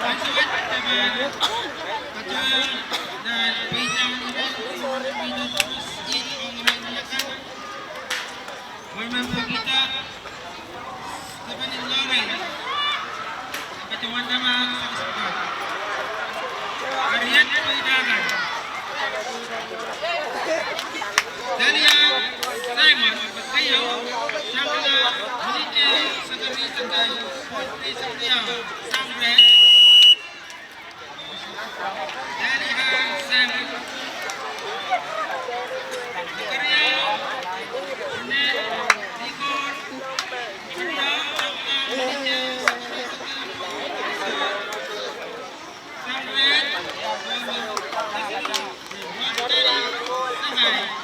Answer it, Stefan. Pato, nan peidahn irail, irail Thomas, it ong irail Malakal. Women Pokita, Stephanie Lawrence. Patohwan dahme sang Stefan. Harriet Peidahn. Dahlia Simon, Pakeyo, Shangela, Minite, Sakari Sakai, Paul P. Sakriau, sang red. Dahlia Simon, Sakariau, Minite, Nicole, Sakariau, Sakariau, Minite, Sakariau, Sakariau, sang red.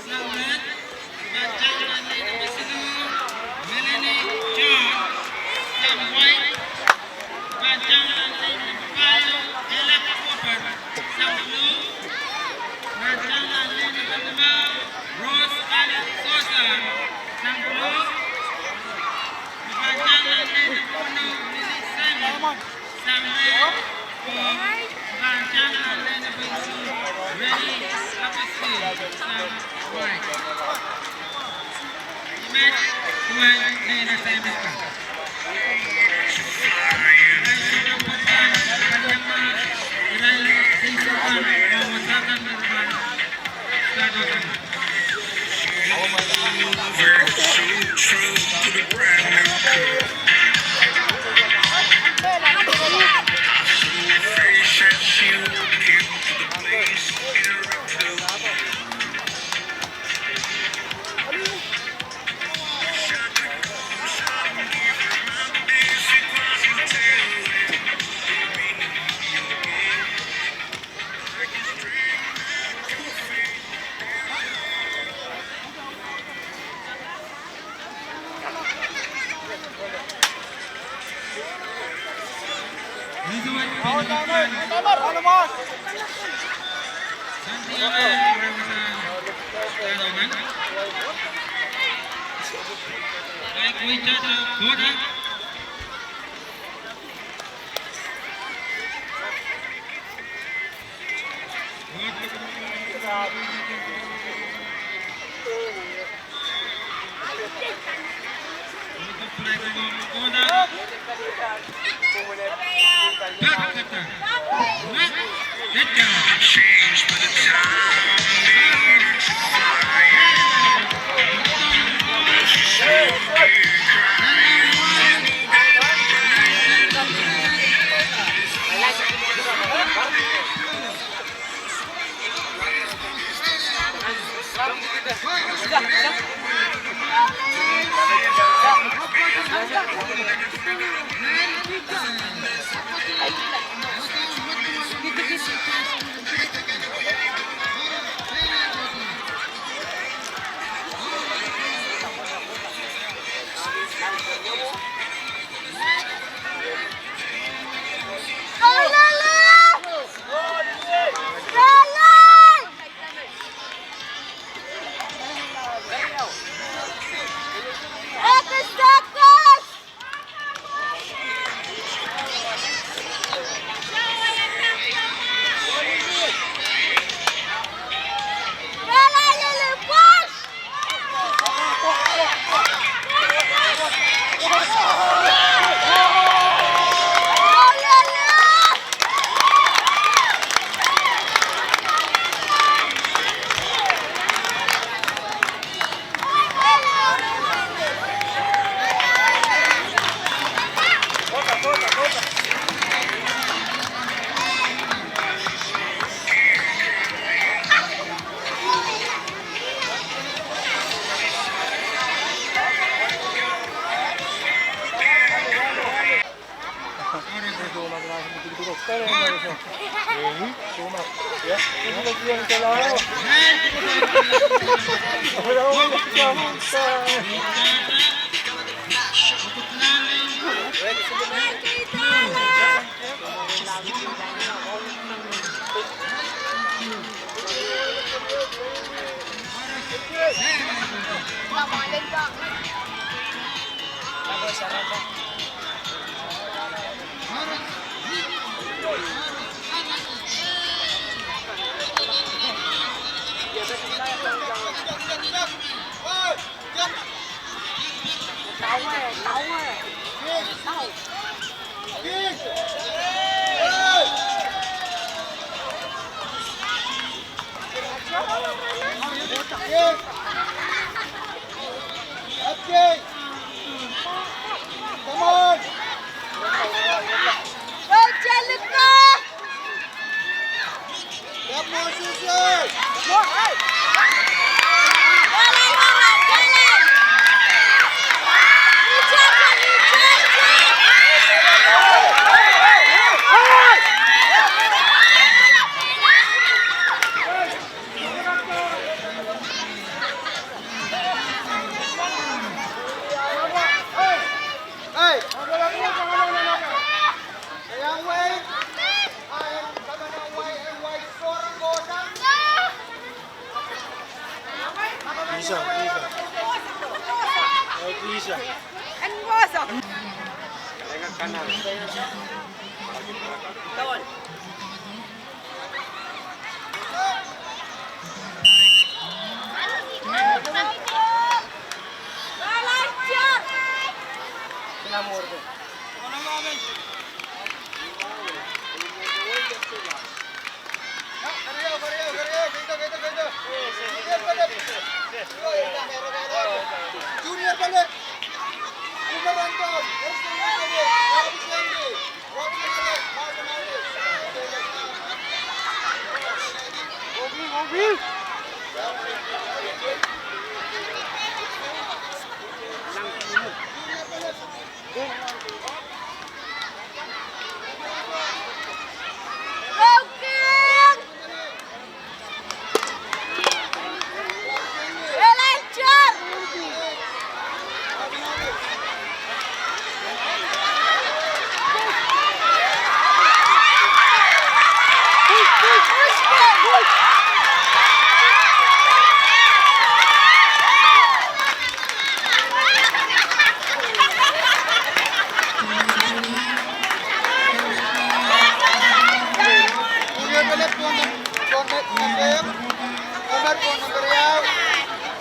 Sang red, pahn tang nan lein number siluh, Melanie John, sang white. Pahn tang nan lein number five, Ella Cooper, sang blue. Pahn tang nan lein number limau, Rose Alice Sosa, sang blue. Pahn tang nan lein number wenou, Lily Simon, sang red. Pahn tang nan lein number isuh, Renny Augustine, sang white. Imet duwen lein assignment kan. Irail sohte pahn paliamwahu irail seisokan oh wasakan me re pahn start kan.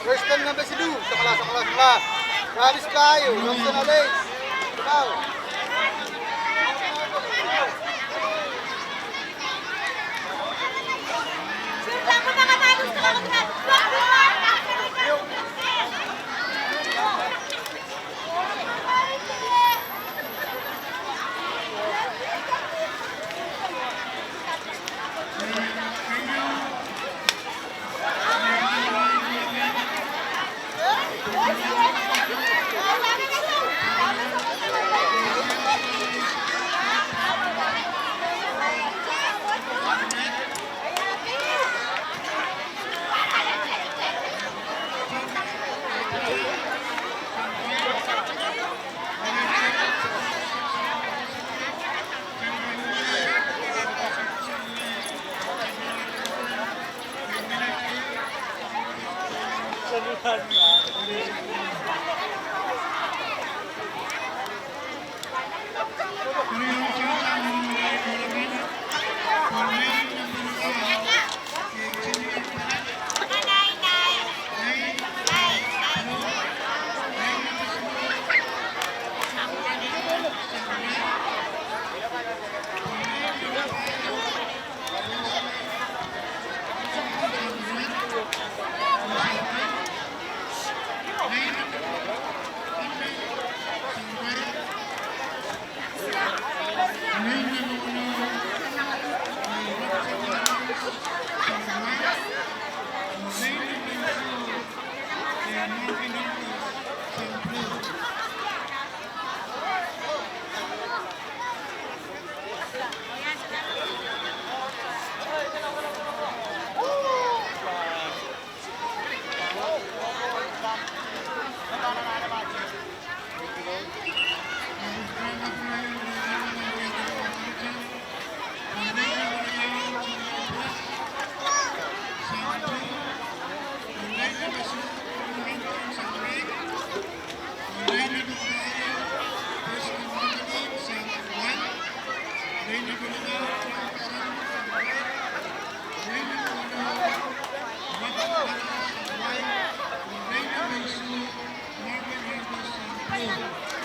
Weston number siluh, samwala, samwala, samwala. Travis Kayu, Robson Aleis. Kau.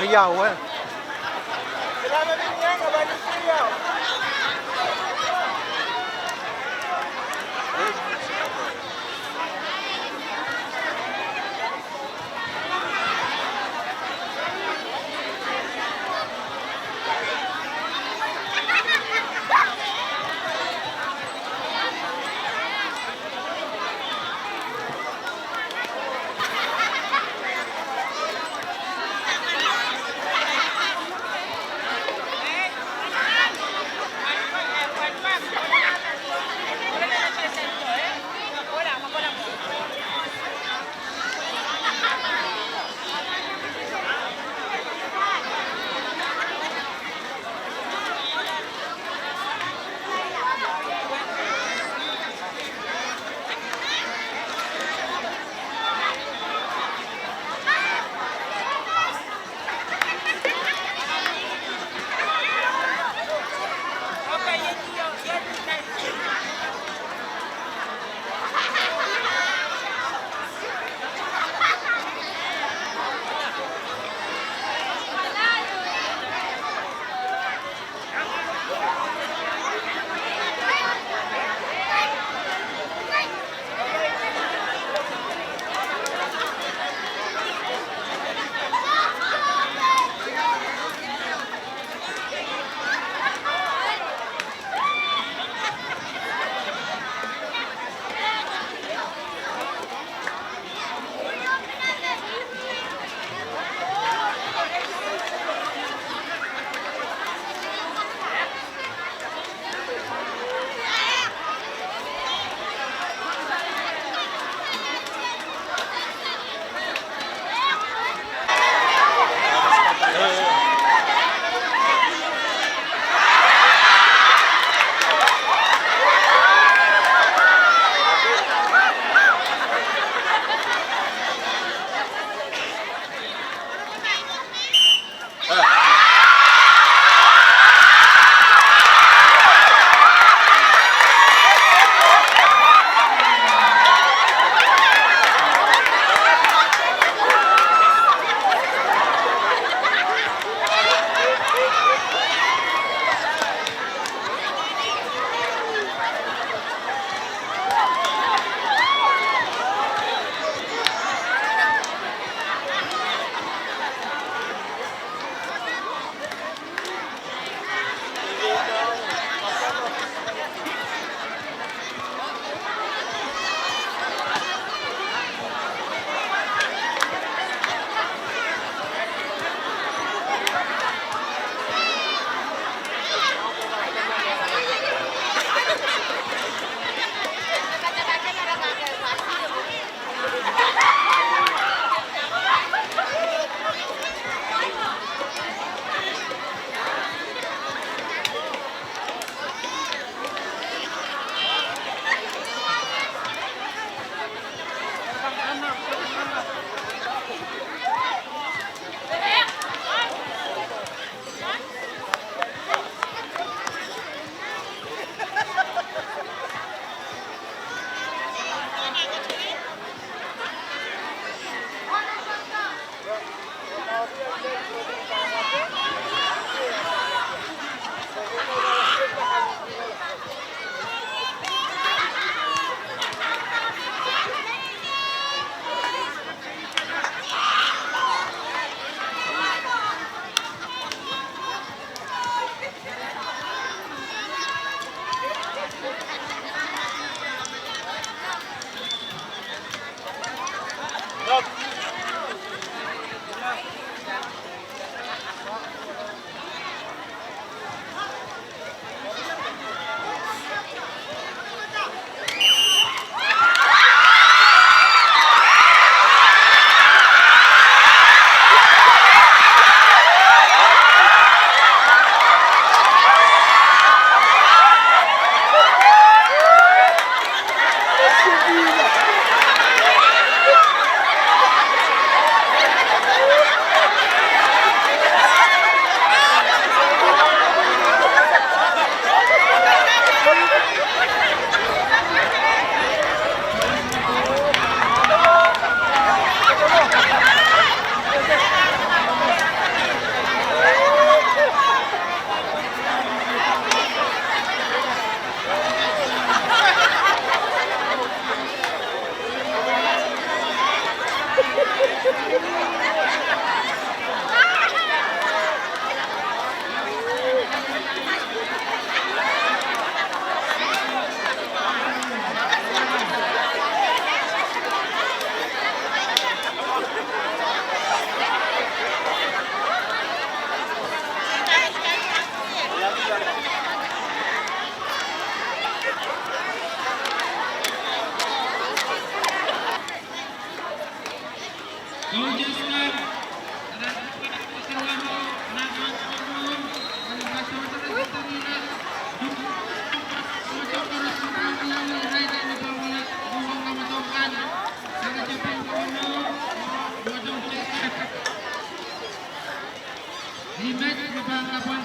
Riau, eh. Okay.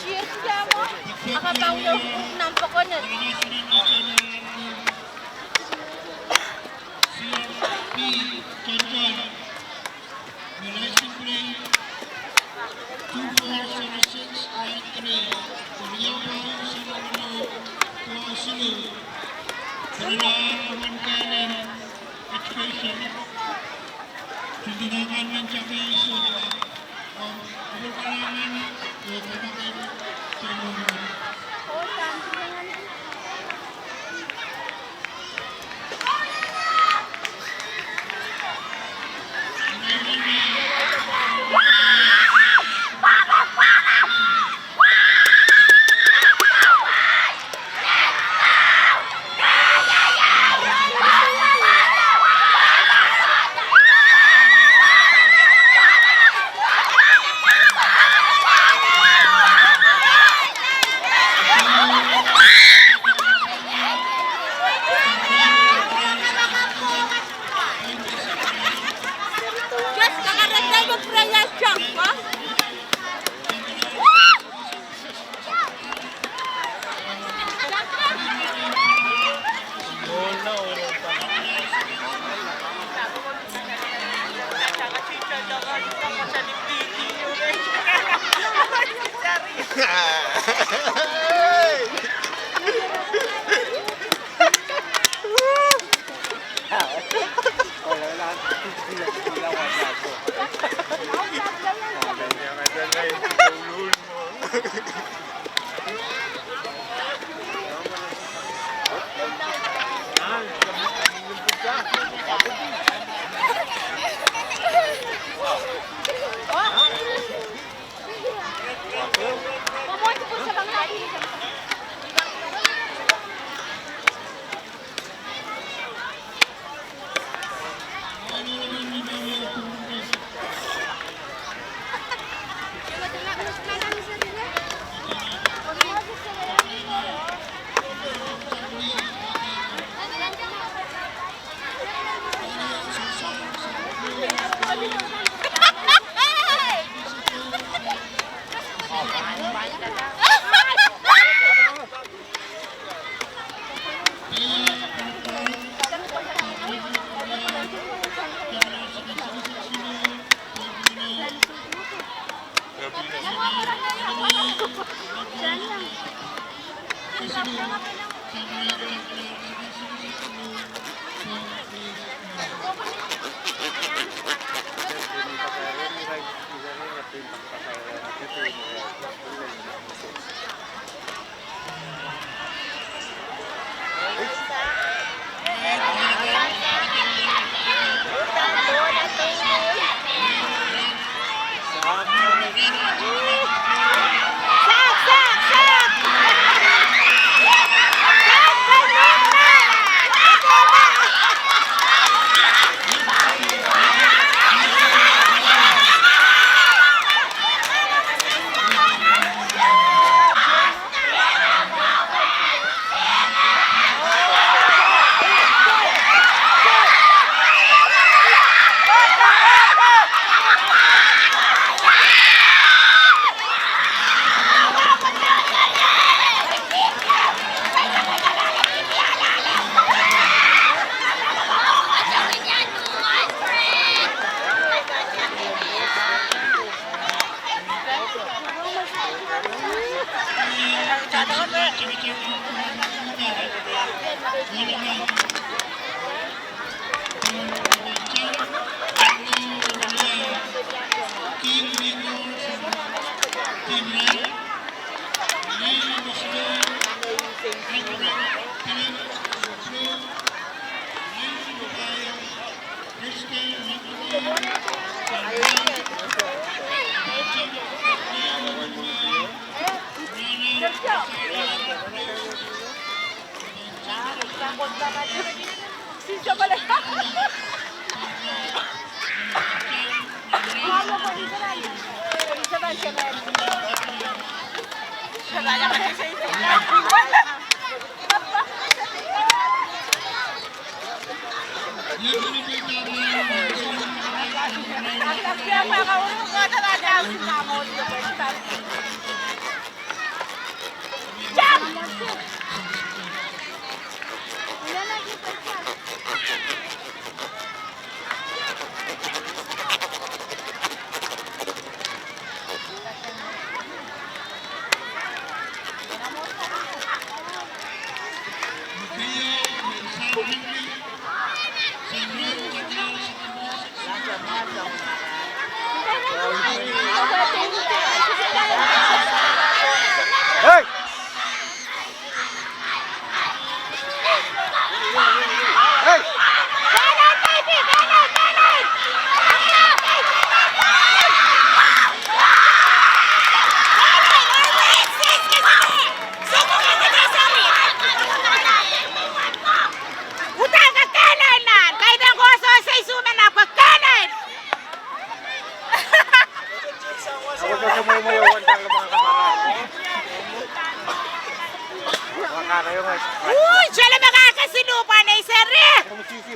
Cheers, ya mo. Aka pahn wia nan pokon. Two four zero six nine three. Korea Pau Solo Sulu. Korea Pau Solo Sulu. Education. Twenty-nine Japan Sulu.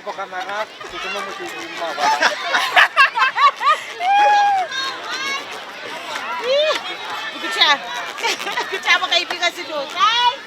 Pwe kamaraht, sohte me mwudiwei mwo. Ih, kita, kita pakaipika siluh, kai.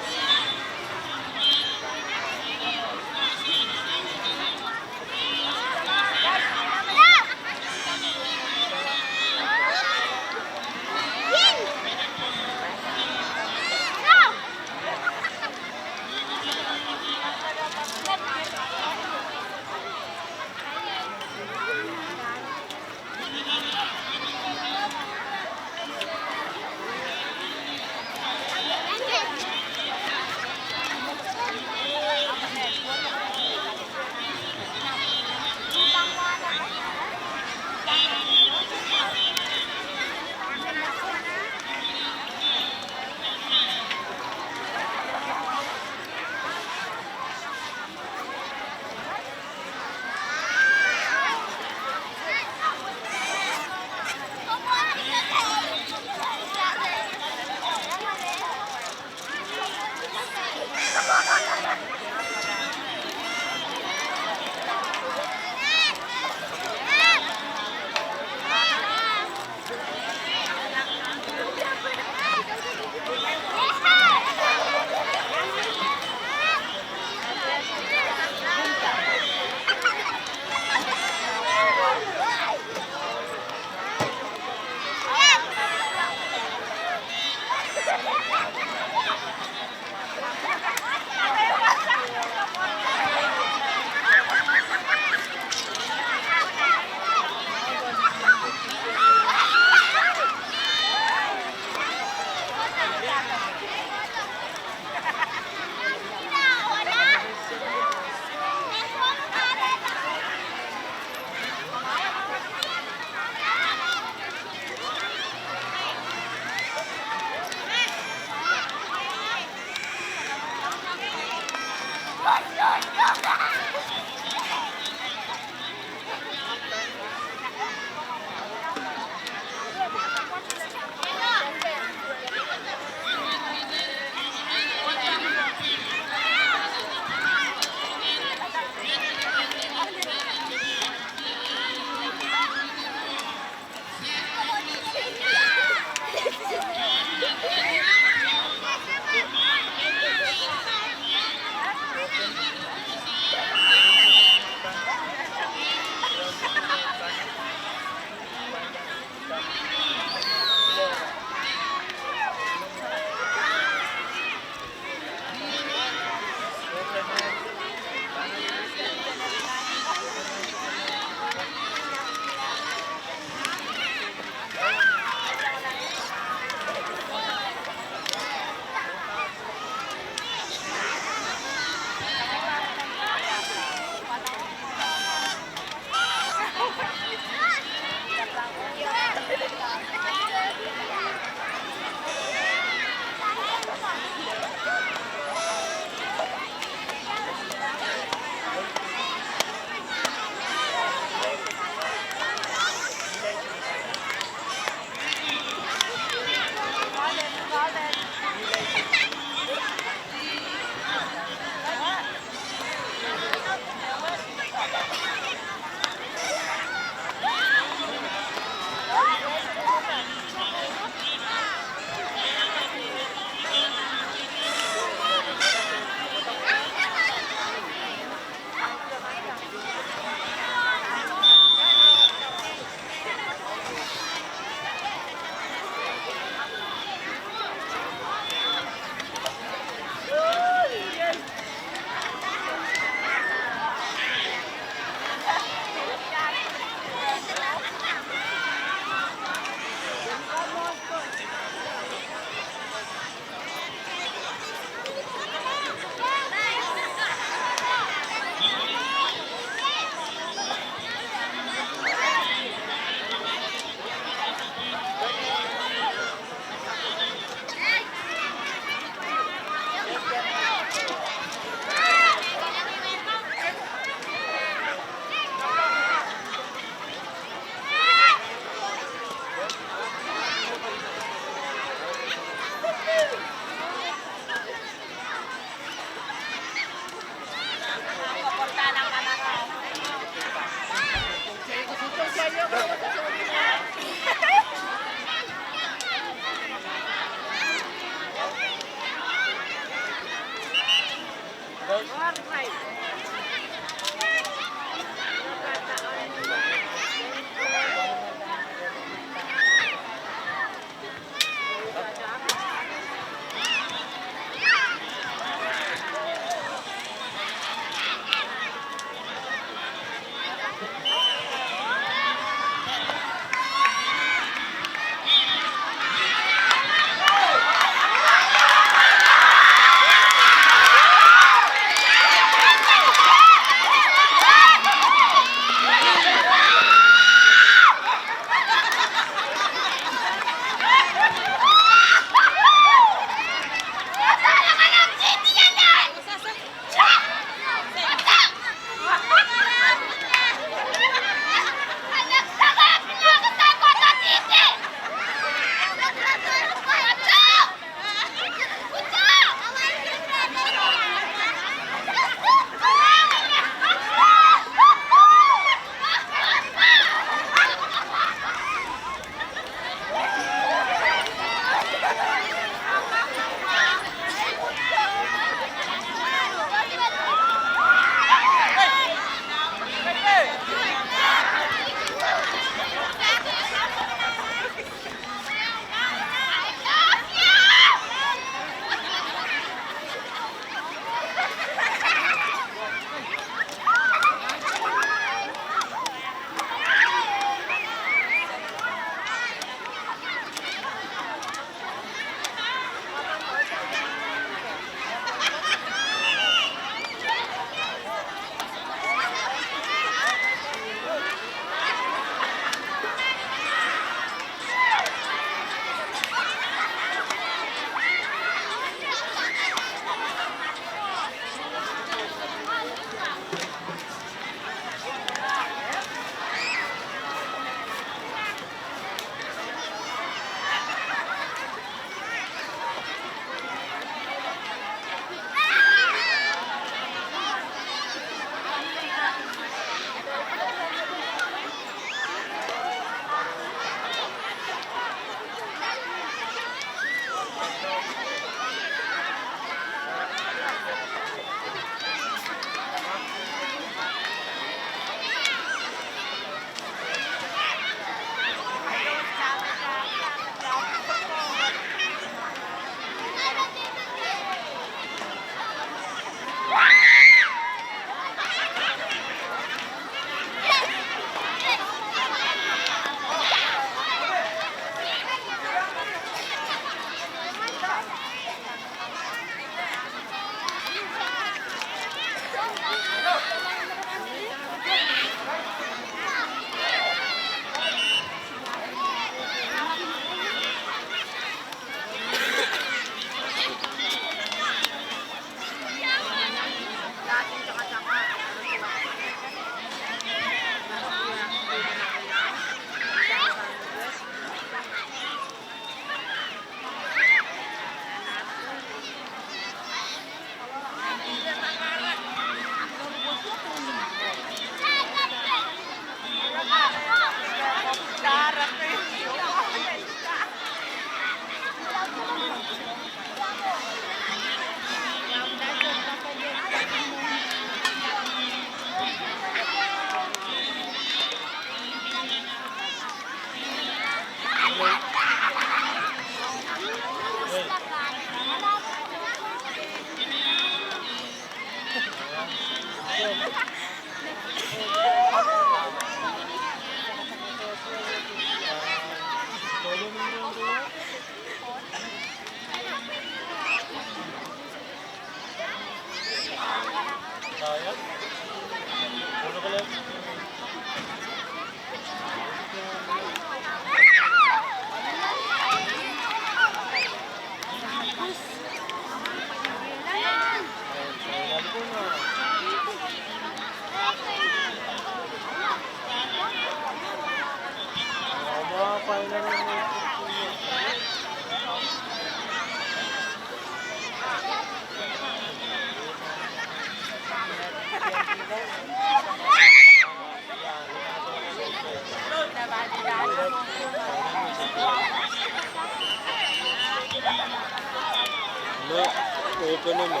Open me.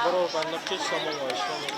Bro, pahn laptop sama wai sama.